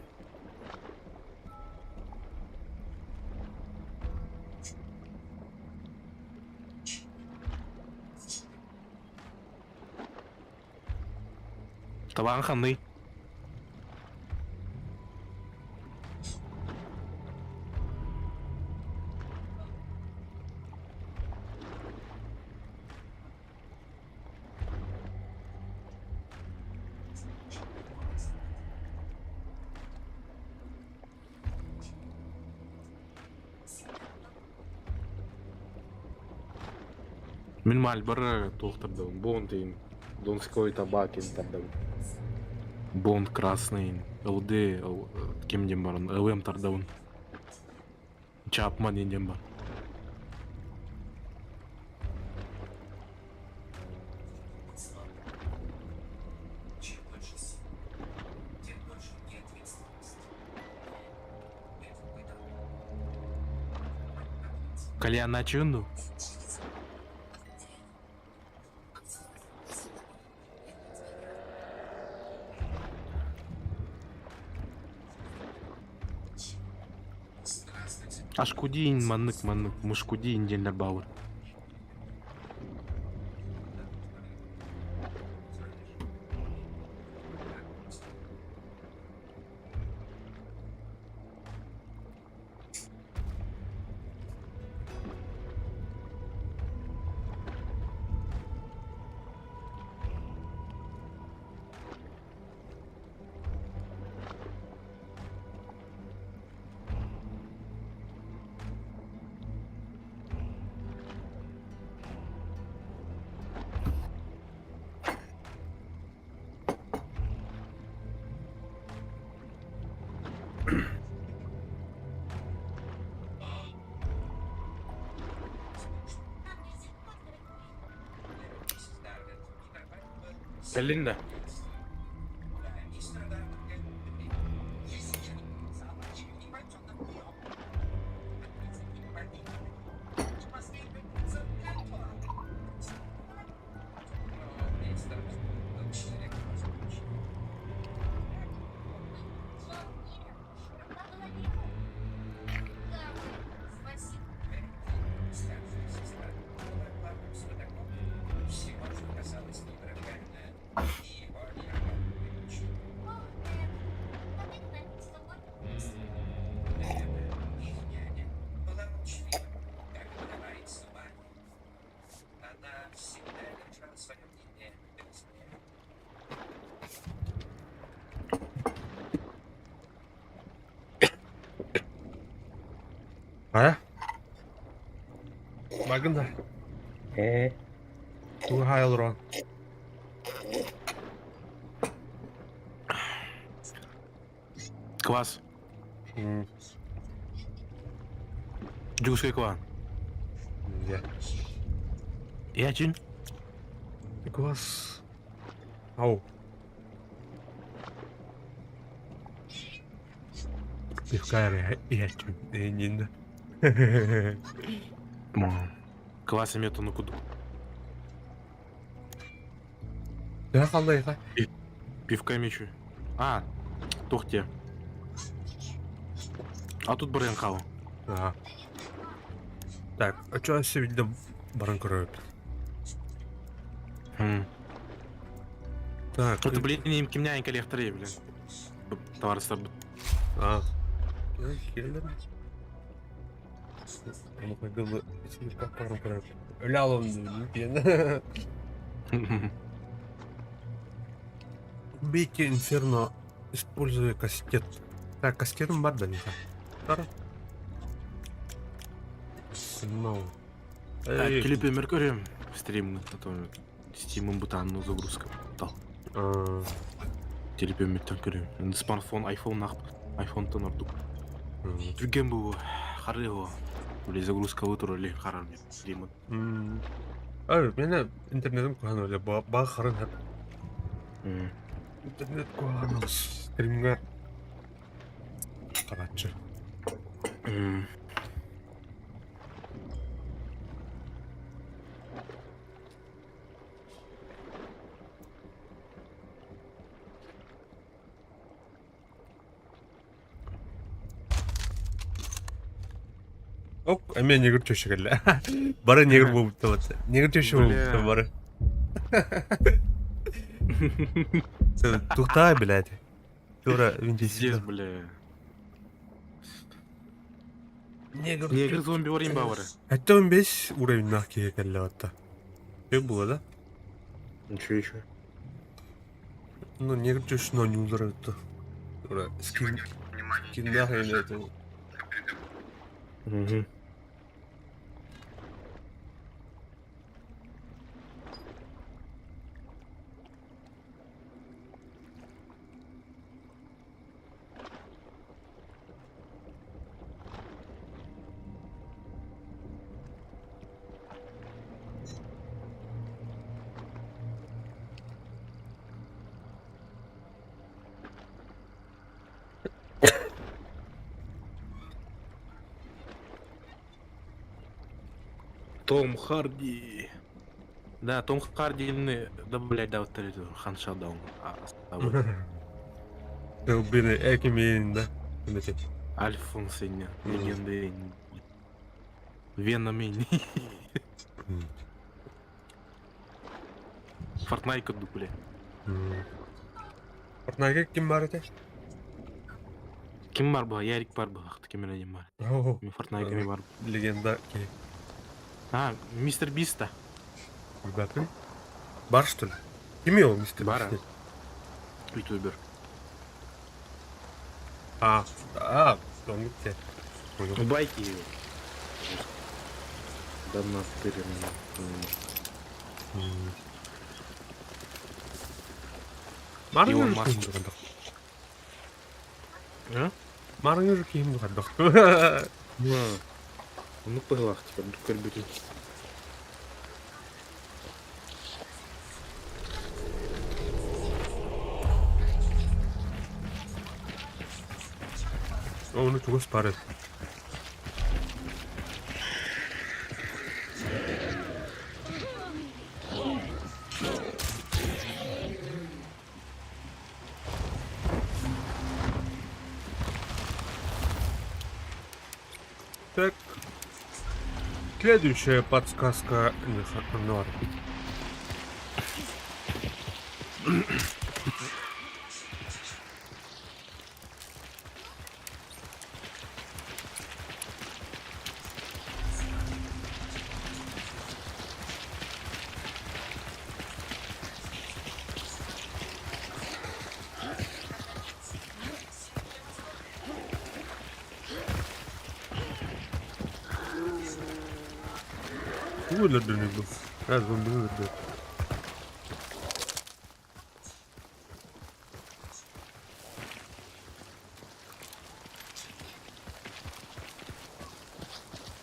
Табаҕын ханный? Мин Мальборо туох тардабын, Бонд иин, Донской табак иин тардабын. Бонд красный иин, ЛД ким диэн баран, ЛМ тардабын. Чапман иин диэн бар. Кальяннаачыгын дуу? Ашкудиин маннык маннык мушкудиин диэннэр бааллар. Кэллиҥ да? Хайа? Бардым да. Тугу хаайа олорон? Квас. Дьуускай квас. Дьэ. Иһэчин. Глаз. Ау. Пивка эрэ иһээччим иннинэ. Квас эмиэ тону кудук. Төһө халлайга? Пивка эмиэ А, туох диэ. А тут барыан хаал. Ага. Так, а чё өссө видно баран көрөбүт. Так. Это, блин, им кимнээн кэлиэхтэрэй, блин. Товарыстарбыт. А. Убейте Инферно, используя кастет. Так, кастетом бар да не No. Клипы Меркурий стрим, а то Steam бутанну загрузка. Тал. Телепөммүттэн көрүм. Смартфон, iPhone ах, iPhone-тан ордук. Түргэн бу харыго. Или загрузка турар или харар стримы. Мин интернетим куһаҕан эле баа харын хап. Интернет куһаҕан стримҥа харааччы. Ок, эмиэ негр чөщө кэллэ. Бары негр буолбуттар. Негр чөщө буолбуттар бары. Тухтай, блядь. Тура, Пиздец, бля. Негр, Негр зомби уровень бавары. Это он весь уровень нахи кэллэ атта. Как было, да? Ничего еще. Ну, негр чөщө не удары. Тура, скин. Скин нахи это. Угу. Том Харди. Да, Том Харди добавлять да, вот это Хан Шадаун. Блин, Экимин, да? Альфонс легенды. Веном. Фортнайт курдук, бля. Фортнайт ким бар этэй? Ким бар буга? Ярик бар буга. Ким эрэ бар. Фортнайт ким бар. Легенда. А, Мистер Биста. Ребята. Бар что ли? Ким ол Мистер Бар. Ютубер. А, а, он где? Байки. Давно тырим. Илон Маск. А? Марыңыр киім қардық. Ну пыглах типа көрбүтүн. Оны чугас бары. Так. Следующая подсказка. Норм. Тугу өлөрдүнү бу? А, зомбини өлөрдү.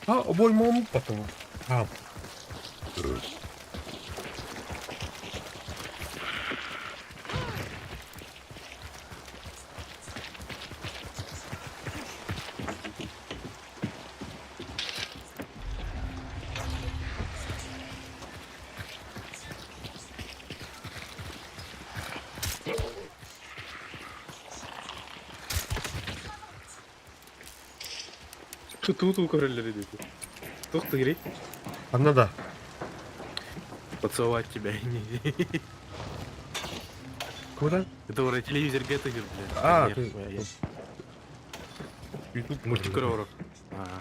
А, обоймам потом. А. Туу-туу көрөллөр диэти. Туох тыгырый? Ханна да? Поцеловать тебя. Куда? Это вроде телевизорга тыгыр, блядь. А, ты... Ютуб Мультик көрөр. көрөр. А.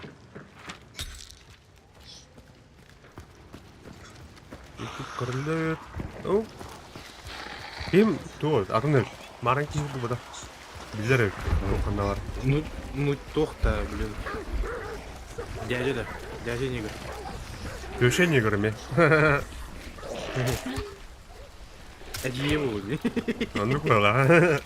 Ютуб көрөллөр. О. Ким? Туох, атын Марын киһи буолбата. Билэр эбит. Туохханналар. Ну, ну туох-то, блин. Дядя да. Дядя негр. Төше негр ме. Эдьиийэ буолуо дии. Оннук буолла.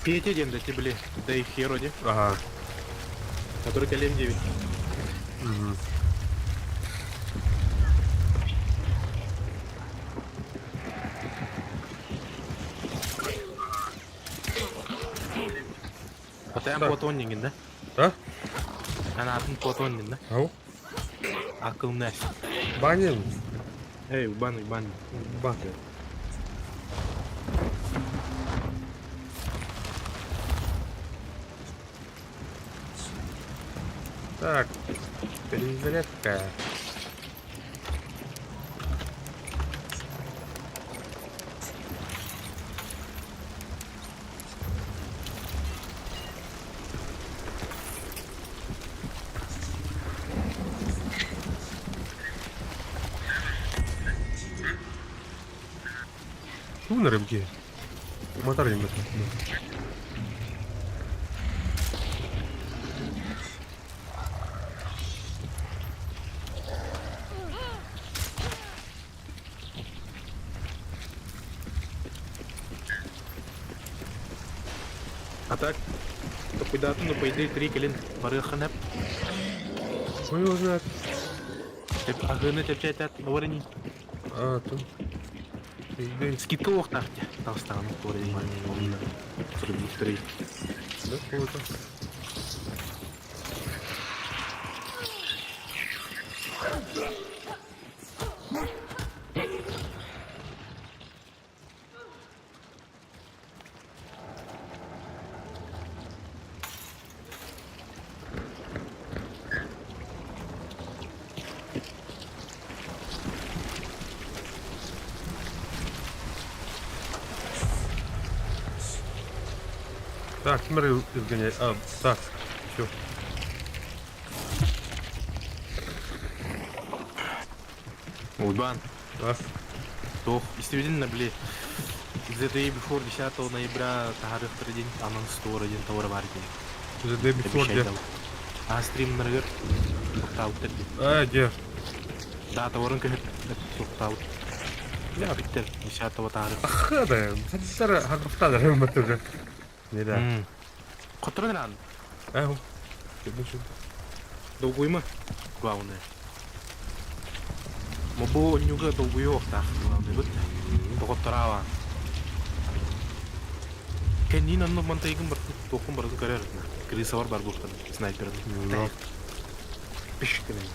Петя диэн да били, да и херо ди, Ага. который кэлиэм диэбит. Мгм. Атаан Так. Платон дингин да? А? Анаатын Платон дин да? Ау? Акылны. Баня? Эй, бан, бан. Бан. Так, перезарядка. Тугун рыбки? Мотор диэн А так, токуйдаатын, ну, по идее, три кэлин барыаххын эп. Хуй его знает. Аһыыны чэпчээтээт, говори А, там. Иди. Скидка уохтаах дьэ. Таҕыстаҕына говори Суруйбуттарый. Да, круто. Так, смотри, Евгений. А, так, все. Уйбаан. А, Туох, истибитин били The day before 10 ноября таһаарыахтара диэн анонс туора диэн товара баар диэн. The day before где? А стримнарыгар туохтаабыттар диэн. А, где? Да, товарын көһөр туохтаабыт. Биттер 10 таһаарыах. Хада, сара харбахтадар матыга. Не да. Хотторон эрэ Ау. Долгуйма, главное. Мобу онньууга долгуйуохтаах главное быт. Доҕоттораабаан. Кэнниин онно мантайгын бартын, туоххун барытын көрөр Крысалар бар буохтан, снайперын. Но. Пиш гынан.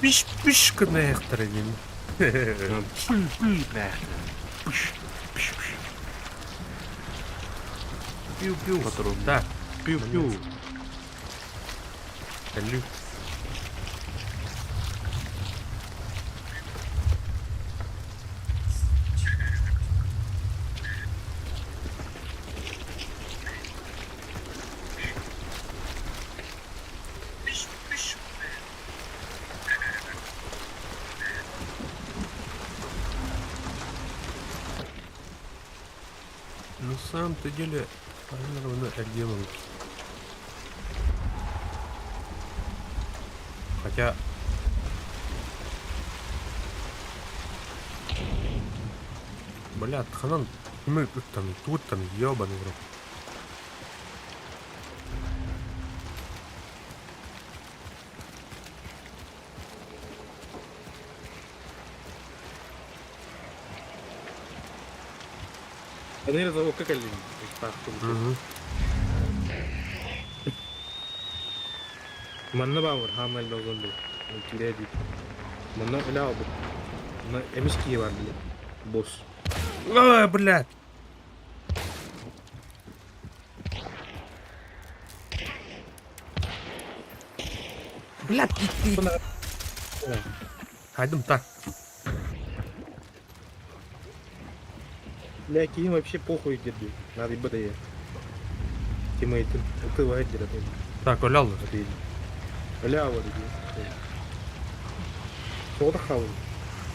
Пиш пиш гынайахтар диэн. Пүл пүл гынайахтар. Пиш пиш пиш. Пиу пиу. Патрон. Так, Пиу пиу. Алю. На самом-то деле, отделывают. Хотя... Бля, ханан, мы там, тут там, ёбаный в рот. Аны заводка кэллим. Таахтым. Манна баавыр хаамай элбэх зомби. Киирээ диир. Манна үлэ аҕалбыт. Манна эмис киһи бар били. Босс. Ой, блядь! Блядь, Хайдым так. Бля, киһим вообще похуй диир Надо БДЕ. Тиммейтин. Ытыва диир Так, олял. Бля, вот иди. Тоҕо хаалын?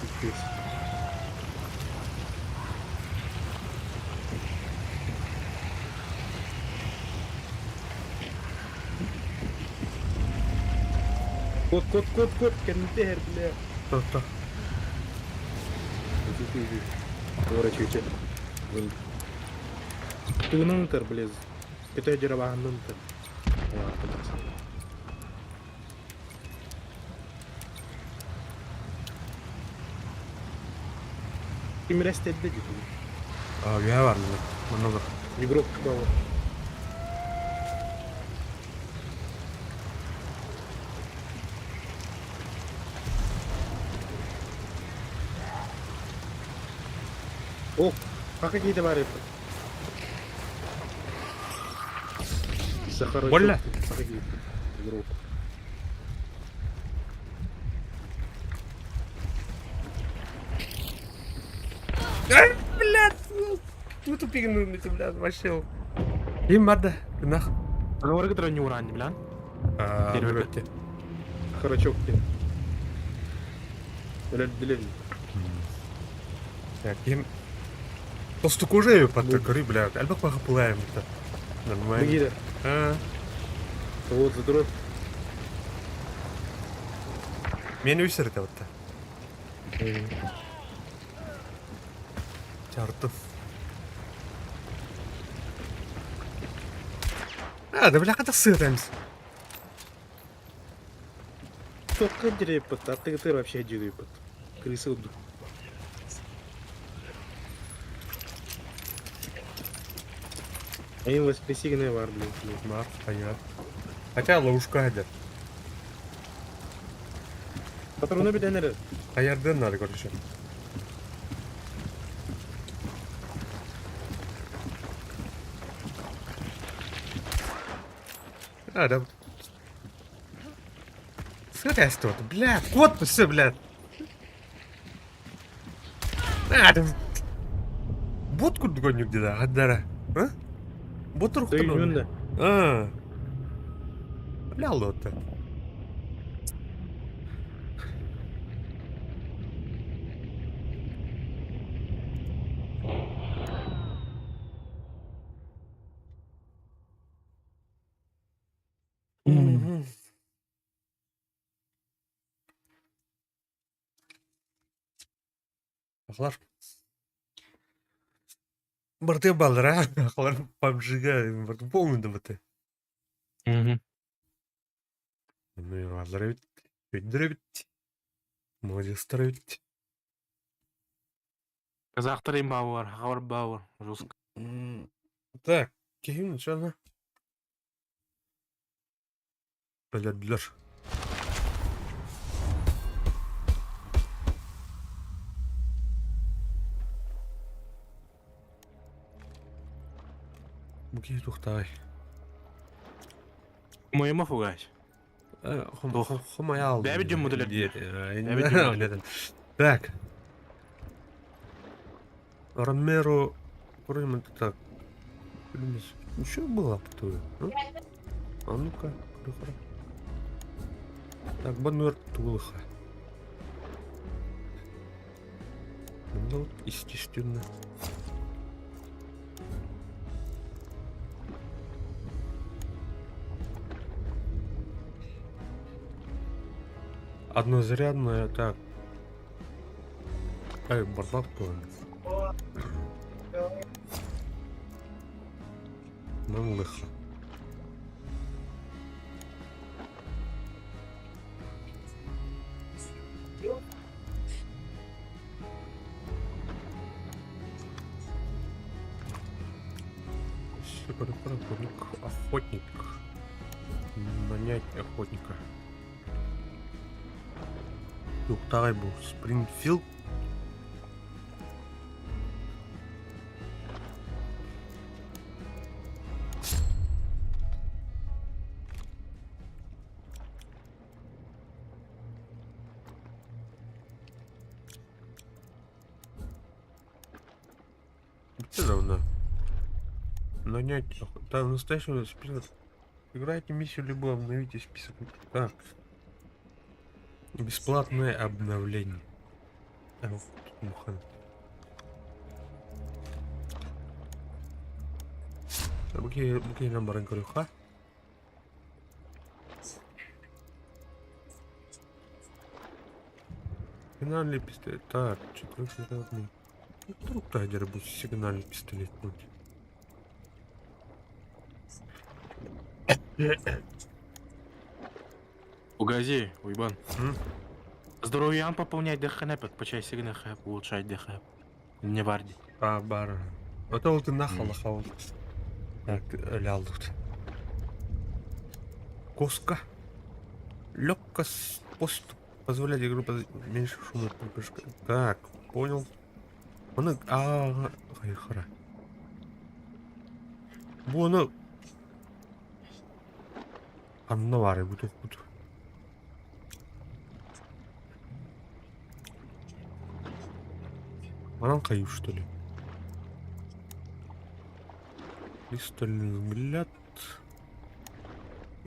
Пиздец. Кот, кот, кот, кот, кэннитэ бля. То-то. Поворачивайте. Тугунан ытар, блез. Кэтэй дьарабаһаннан ытар. Ким рестерде дии. А, я бар мында. Манна бар. Игрок баар. О, как какие товары? Сахарочок. Больно? Игрок. Ай, блядь! Тут тупигнули, блядь, вообще. Им надо, нах. Договоры, которые не урани, бля. А, Первый. Сахарочок. Блядь, блядь. Так, им... Толстокожие под бля, альбах пахапулаем это. Нормально. Бегида. А, Вот, задрот. Меня үсер это вот. Чартов. А, да бля, когда сытаемся. Только дерепот, а ты ты вообще дерепот. Крысы уду. А им воскресенье бар, блин. Бар, понятно. Хотя ловушка один. Патроны беденер. Аярдын надо, короче. А, да. Сырясь тут, блядь, кот все, блядь. А, да. Бот курдук где-то, аддара. А? Бот Да. А. Бля, лота. Мгм. Ахлар. Барты балра, ахлар PUBG-га, барты полный да баты. Мгм. Ну и баллар бит, өйдөрө бит. Молодецтар бит. Казахтар им бауыр, хабар бауыр. Жестко. Так, кихим начало. Блядь, Буки тухтай. Моему фугась. Хомаял. Бәбі дем моделер. Бәбі Так. Ромеро. Вроде так. Ничего было птую. А ну-ка, Так, баннер тулыха. Ну, естественно. Однозарядная, так. Эй, бардак Маңлыха. Охотник. Охотник. Нанять охотника. Туохтааҕый бу? Спрингфилд? Все равно. Нанять там настоящего список. Играйте миссию, либо обновите список. Так. Бесплатное обновление. А, вот тут муха. Бу киһинэн баран көрүөххэ. Сигнальный пистолет. Так, четырехзарядный. Вдруг тайдер будет сигнальный пистолет будет. Угази, уйбан. М? Здоровьян пополнять ДХН, по чай сигнах улучшать ДХ. Не варди. А, бар. Это вот и нахал хал. Так, лял тут. Коска. Легкость пост позволяет игру меньше шума прыжка. Так, понял. Он а хара. Бу ону ханна баарый бу тухпут. Манан хайыы что ли? Пристальный взгляд.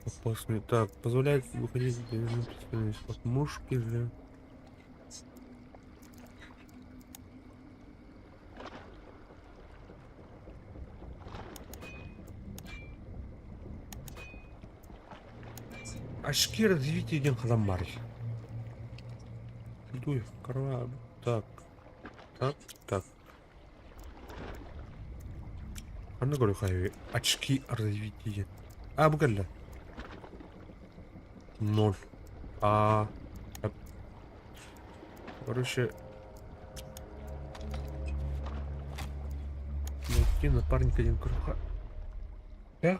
Опасный. Так, позволяет выходить из-под мушки же. Очки развития диэн ханан баарый? Дуй, корова. Так. Так, так. Ханна көрүөххэ очки развития. А, бу кэллэ. Ноль. А. Короче. Найти напарника диэн көрүөххэ. Эх,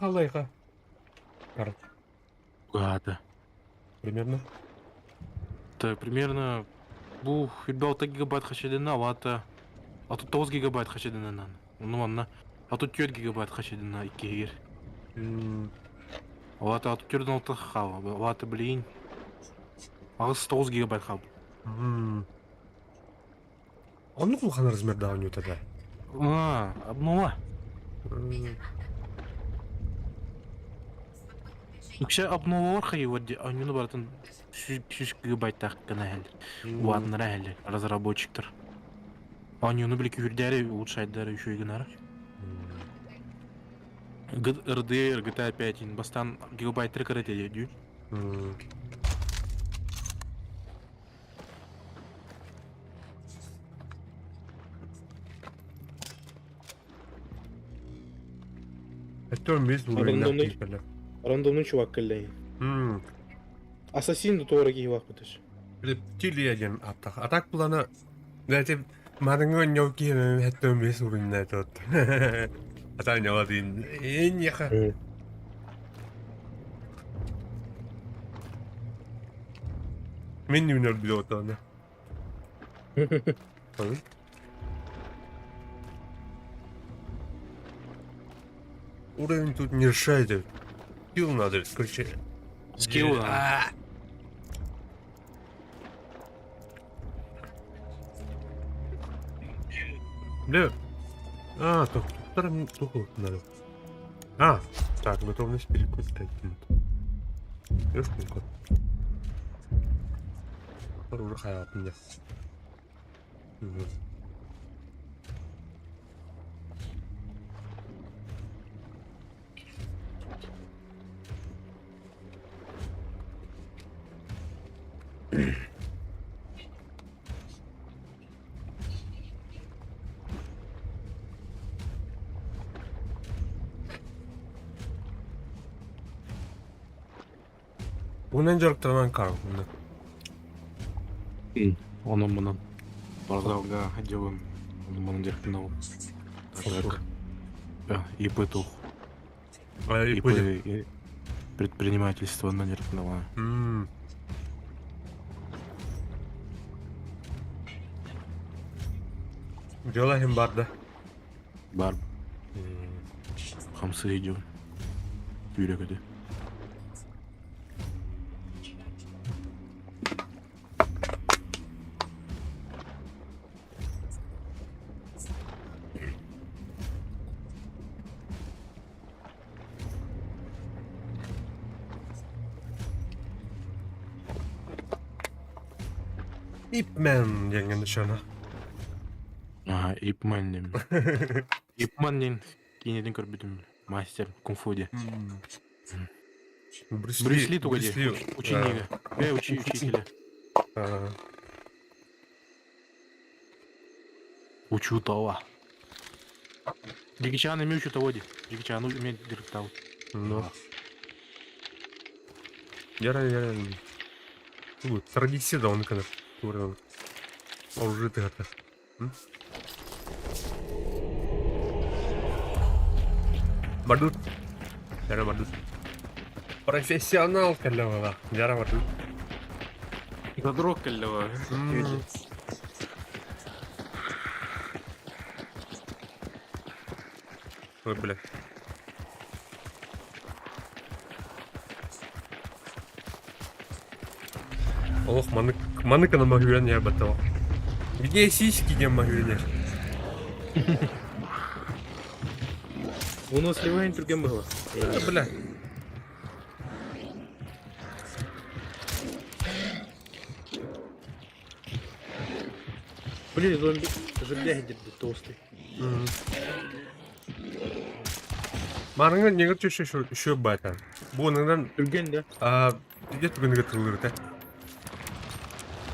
Карт. Гада. Примерно. Это примерно бу 26 гигабайт хачедина, вата. А тут 9 гигабайт хачедина. Ну манна. А тут 4 гигабайт хачедина иккиһигэр. Вата а тут 4 хава. Вата блин. Аҕыс 9 гигабайт хаб. Оннук улахан размердаах оонньуута да? А, обнова. Үксэ обновалар хайыыбар дии оонньууну барытын 100 гигабайттаах гына иһэллэр. Улаатыннара иһэллэр разработчиктар. Оонньууну били күүһүрдээри улучшайдары үчүгэй гынара. RDR, GTA 5 бастаан гигабайттары кыра этэ дии. Это мисс Рандомный, рандомный чувак кэллэйин. Ассасин туора киһи баахпытыш. Рептилия диэн аттах. А так плана знаете, марыңы ньоу киһи хэттэн бес уруйна тот. А там ньоу один. Иньяха. Мин нүнөр билотона. Уровень тут не решает. Скилл надо, короче. Скилл надо. Бля. А, так, надо. А, так, готовность перекрыть 5 минут. Ёшкин кот. Уже хаят меня. Тугунан дьарыктанан хаалбына. Онон мунан базалга отделын онон манан дьарыктанабын. Так, ИП туох. ИП предпринимательство дьарыктанала. Дьыала иһин бар да? Бар. Хамсыы дьон. Сүүрэ көтө. Ip Man диэҥҥэ нышана. Аха, Ip Man диэн. Ip Man диэн киинэтин көрбүтүм. Мастер кунг-фу диэн. Брюс Брюс Ли туга Брюс диэ? Ли. Ученига. Э, учи учителя. А, Учутала. Джеки Чан эмиэ учутала дии. Джеки Чану эмиэ дьарыктаабыт. Ну. Яра яра. Тугу, традиция да оны кынар. Тууран. Оружие тыгата. Бардут. Яра бардут. Профессионал кэллэ Яра бардут. Задрот кэллэ Ой, бля. Олох манык маныкана маһүөн я батал. Где сиськи диэн маһүөнер? Уну сливаем түргэн быһыла. Бля. Блин, зомби железный толстый. Марыңа негер түшө шө байтан. Буонунан Түргэн да. а где түгөнүгө тыллырыта.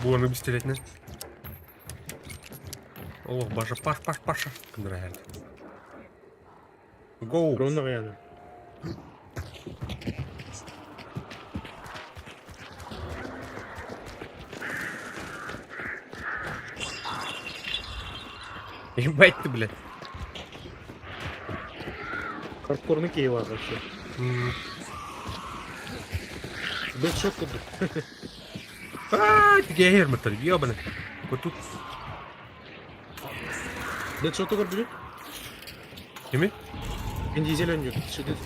Буону бистелетне. Олох баша паш паш паша кындыра Гоу. Ровно яны. Ебать ты, блядь. Хардкорный киһи бар вообще. Дэдшот курдук. А, тигэр мытар, ебаный. Вот тут. Дэдшоту көрдүгүт? Кими? Вин Дизель ойнуур.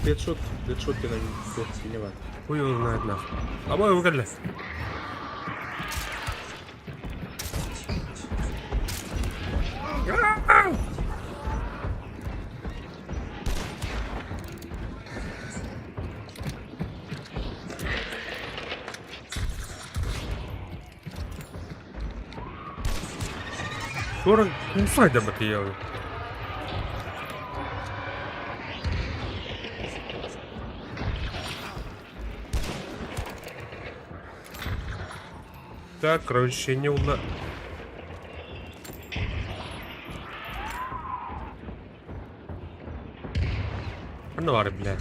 Дэдшот, Дэдшот диэн туох киинэ баар. Хуй его знает нахуй. А мой выгодно. Скоро кусай да материалы. Так, короче, не уна... Ну, ары, блядь.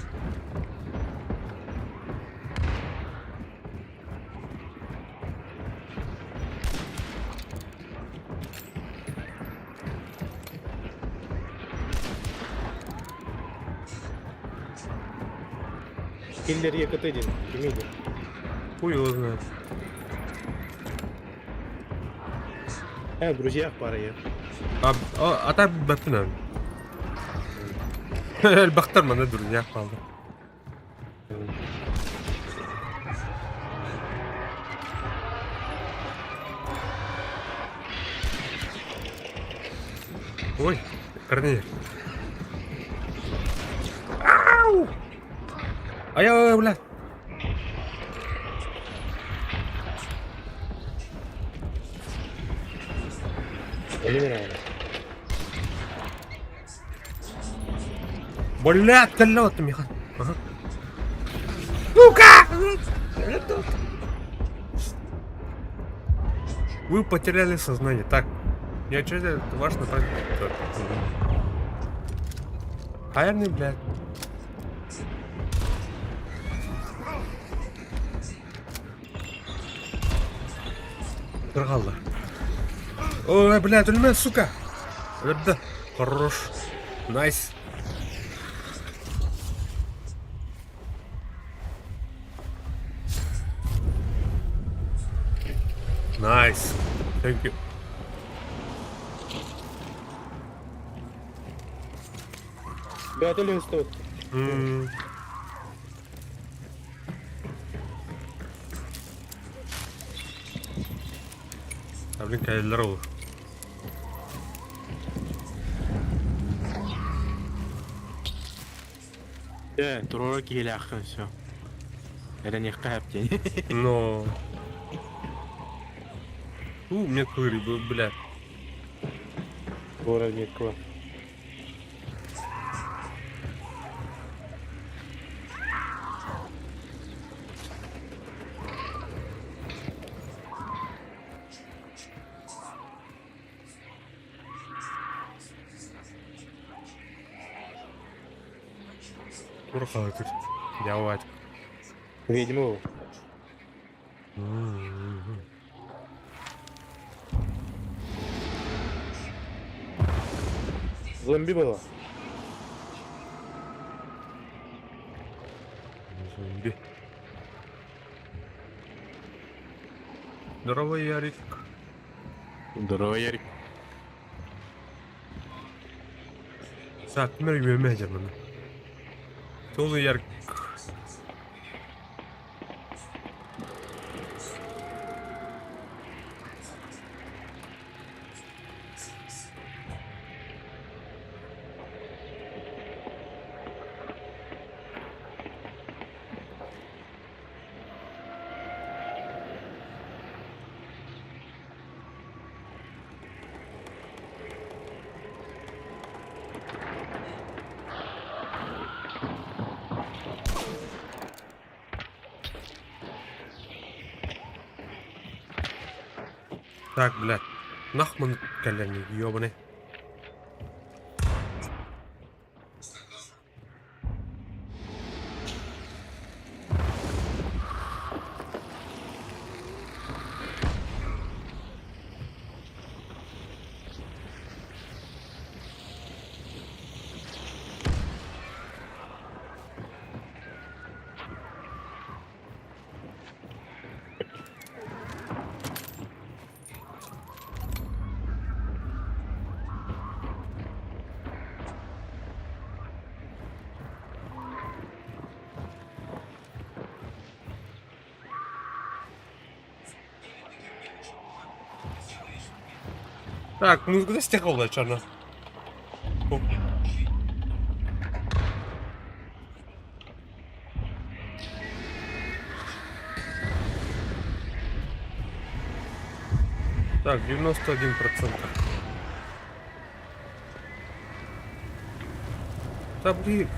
Киллер ЕКТ диэн. Кимий диэн. Хуй его знает. Э, друзья пара я. А, а, а так баттын Элбахтар мана дурня қалды. Ой, Корнеев. Ау! Ай-ай-ай, бля. Элементарно. Бля, кэллэ Михан. Ага. Сука! Вы потеряли сознание. Так, не это ваш напарник. Так. Хайрный, блядь. Кыргаллар. Ой, блядь, өлмө, сука. Өлдү. Хорош. Найс. Nice. Thank you. Бэйэтэ лүһүстүбүт. А блин, кэлэллэр ол. Э, туруора киһилээххин все. Эрэниэххэ сөп диэн. Но... У, мне кыри был, бля. Туора меткала. Тура хаһытыр. Дьавать. Ведьма ол. Зомби было. Зомби. Здорово, Ярик. Здорово, Ярик. Так, мэр үөмэ маны. Толы Ярик. Так, блядь. Нахман кэлэн, ёбаный. Так, музыка стихала, черно. Так, 91%. Да блин.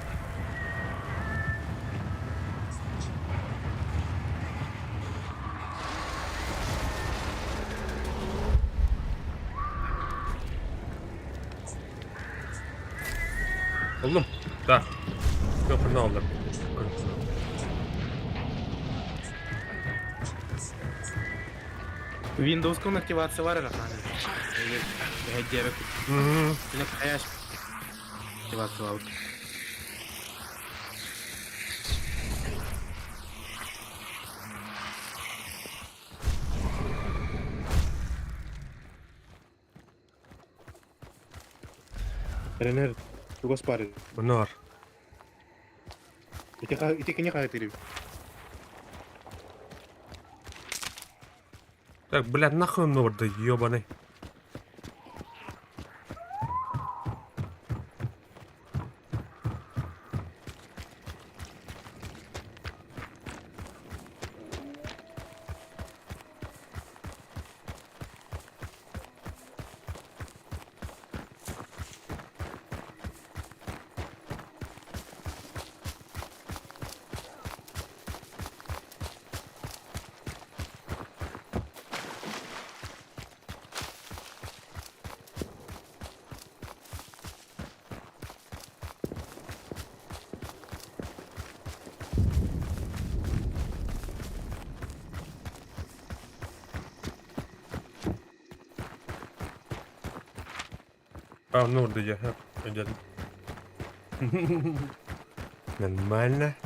Oğlum. Да. Köprünü aldım. Windows кон активация бар Диэбэт. Хайаш активация алып. Тренер, чугас пары. Bunlar. Ити кини хаһытырый. Так, блядь, нахуй он да ёбаный. А, ну, да я один. Нормально.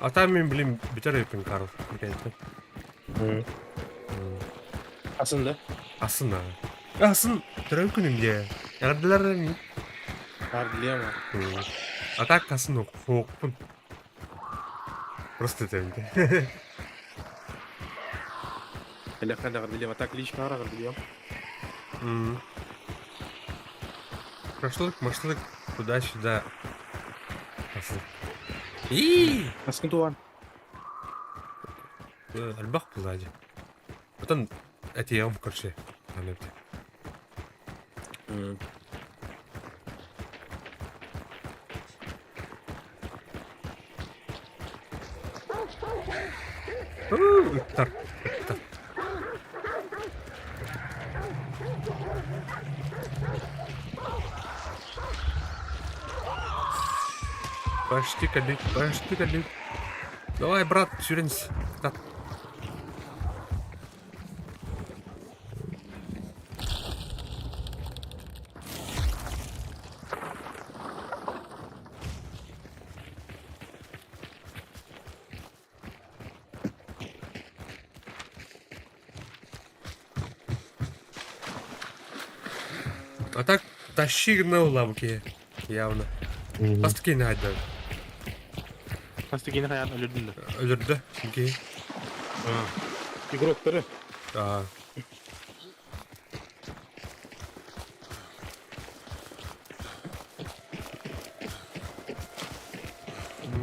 А там мен, блин, бүтэр эбиппин Карл. Бүтэнтэн. Асын да? Асын аа. Асын төрөөбүт күнүм дии. Эҕэрдэлэр мин. Проблема. А так асын суохпун. Просто этэбин дии. Элэххэ эҕэрдэлиэм. А так лично эҕэрдэлиэм. Шашлык, машлык, туда-сюда. Асын. И Аскын туган. Элбэх буолла дии. Потом этиэҕим короче. Ыттар, ыттар. Почти кэллик, почти кэллик. Давай, брат, сүүрэн Так. А так тащи на лавке, явно. Бастакы наадда. Бастакы хайаан өлөрдүн да. Өлөрдө. Окей. Игроктары. А.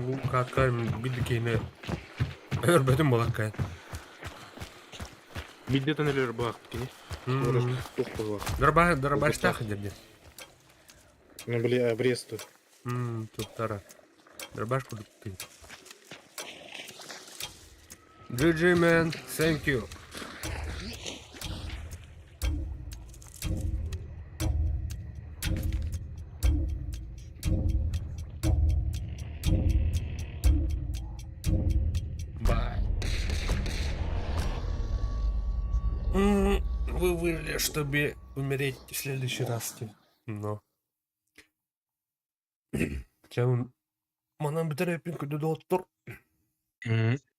Бу катка биир киһини өлөрбөтүм буолаккайын. Биддетен өлөр буолаахпыт кини. Туох буолуох. Дорба дорбаштаах дебди. Ну, бля, Бресту. Туттара. Дробаш курдук GG man, thank you. Bye. Вы выжили, чтобы умереть в следующий раз. Но. Чем манан бүтэр эппин күндү доҕоттор.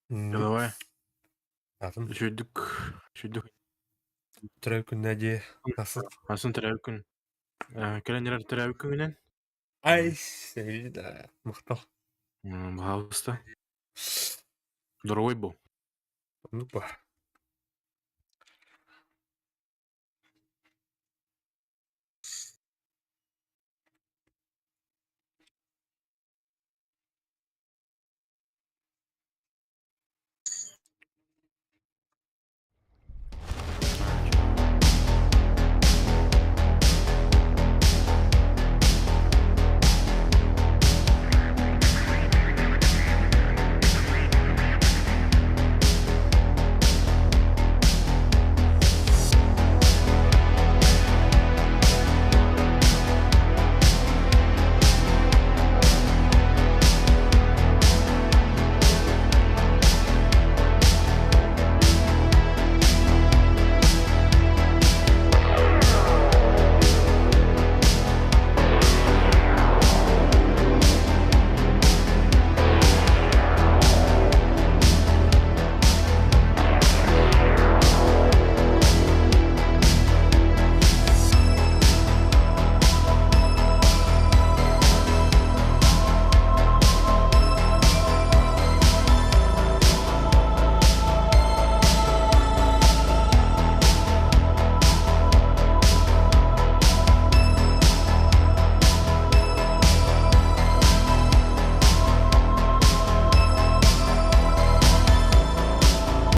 Давай. Атын Үчүгдүк. Үчүгдүк. төрөөбүт күннэ дии. Асын. Асын төрөөбүт күн. Кэлэн эрэр төрөөбүт күнүнэн. Ай, Махтал. Пожалуйста. Здоровой был. Ну, па.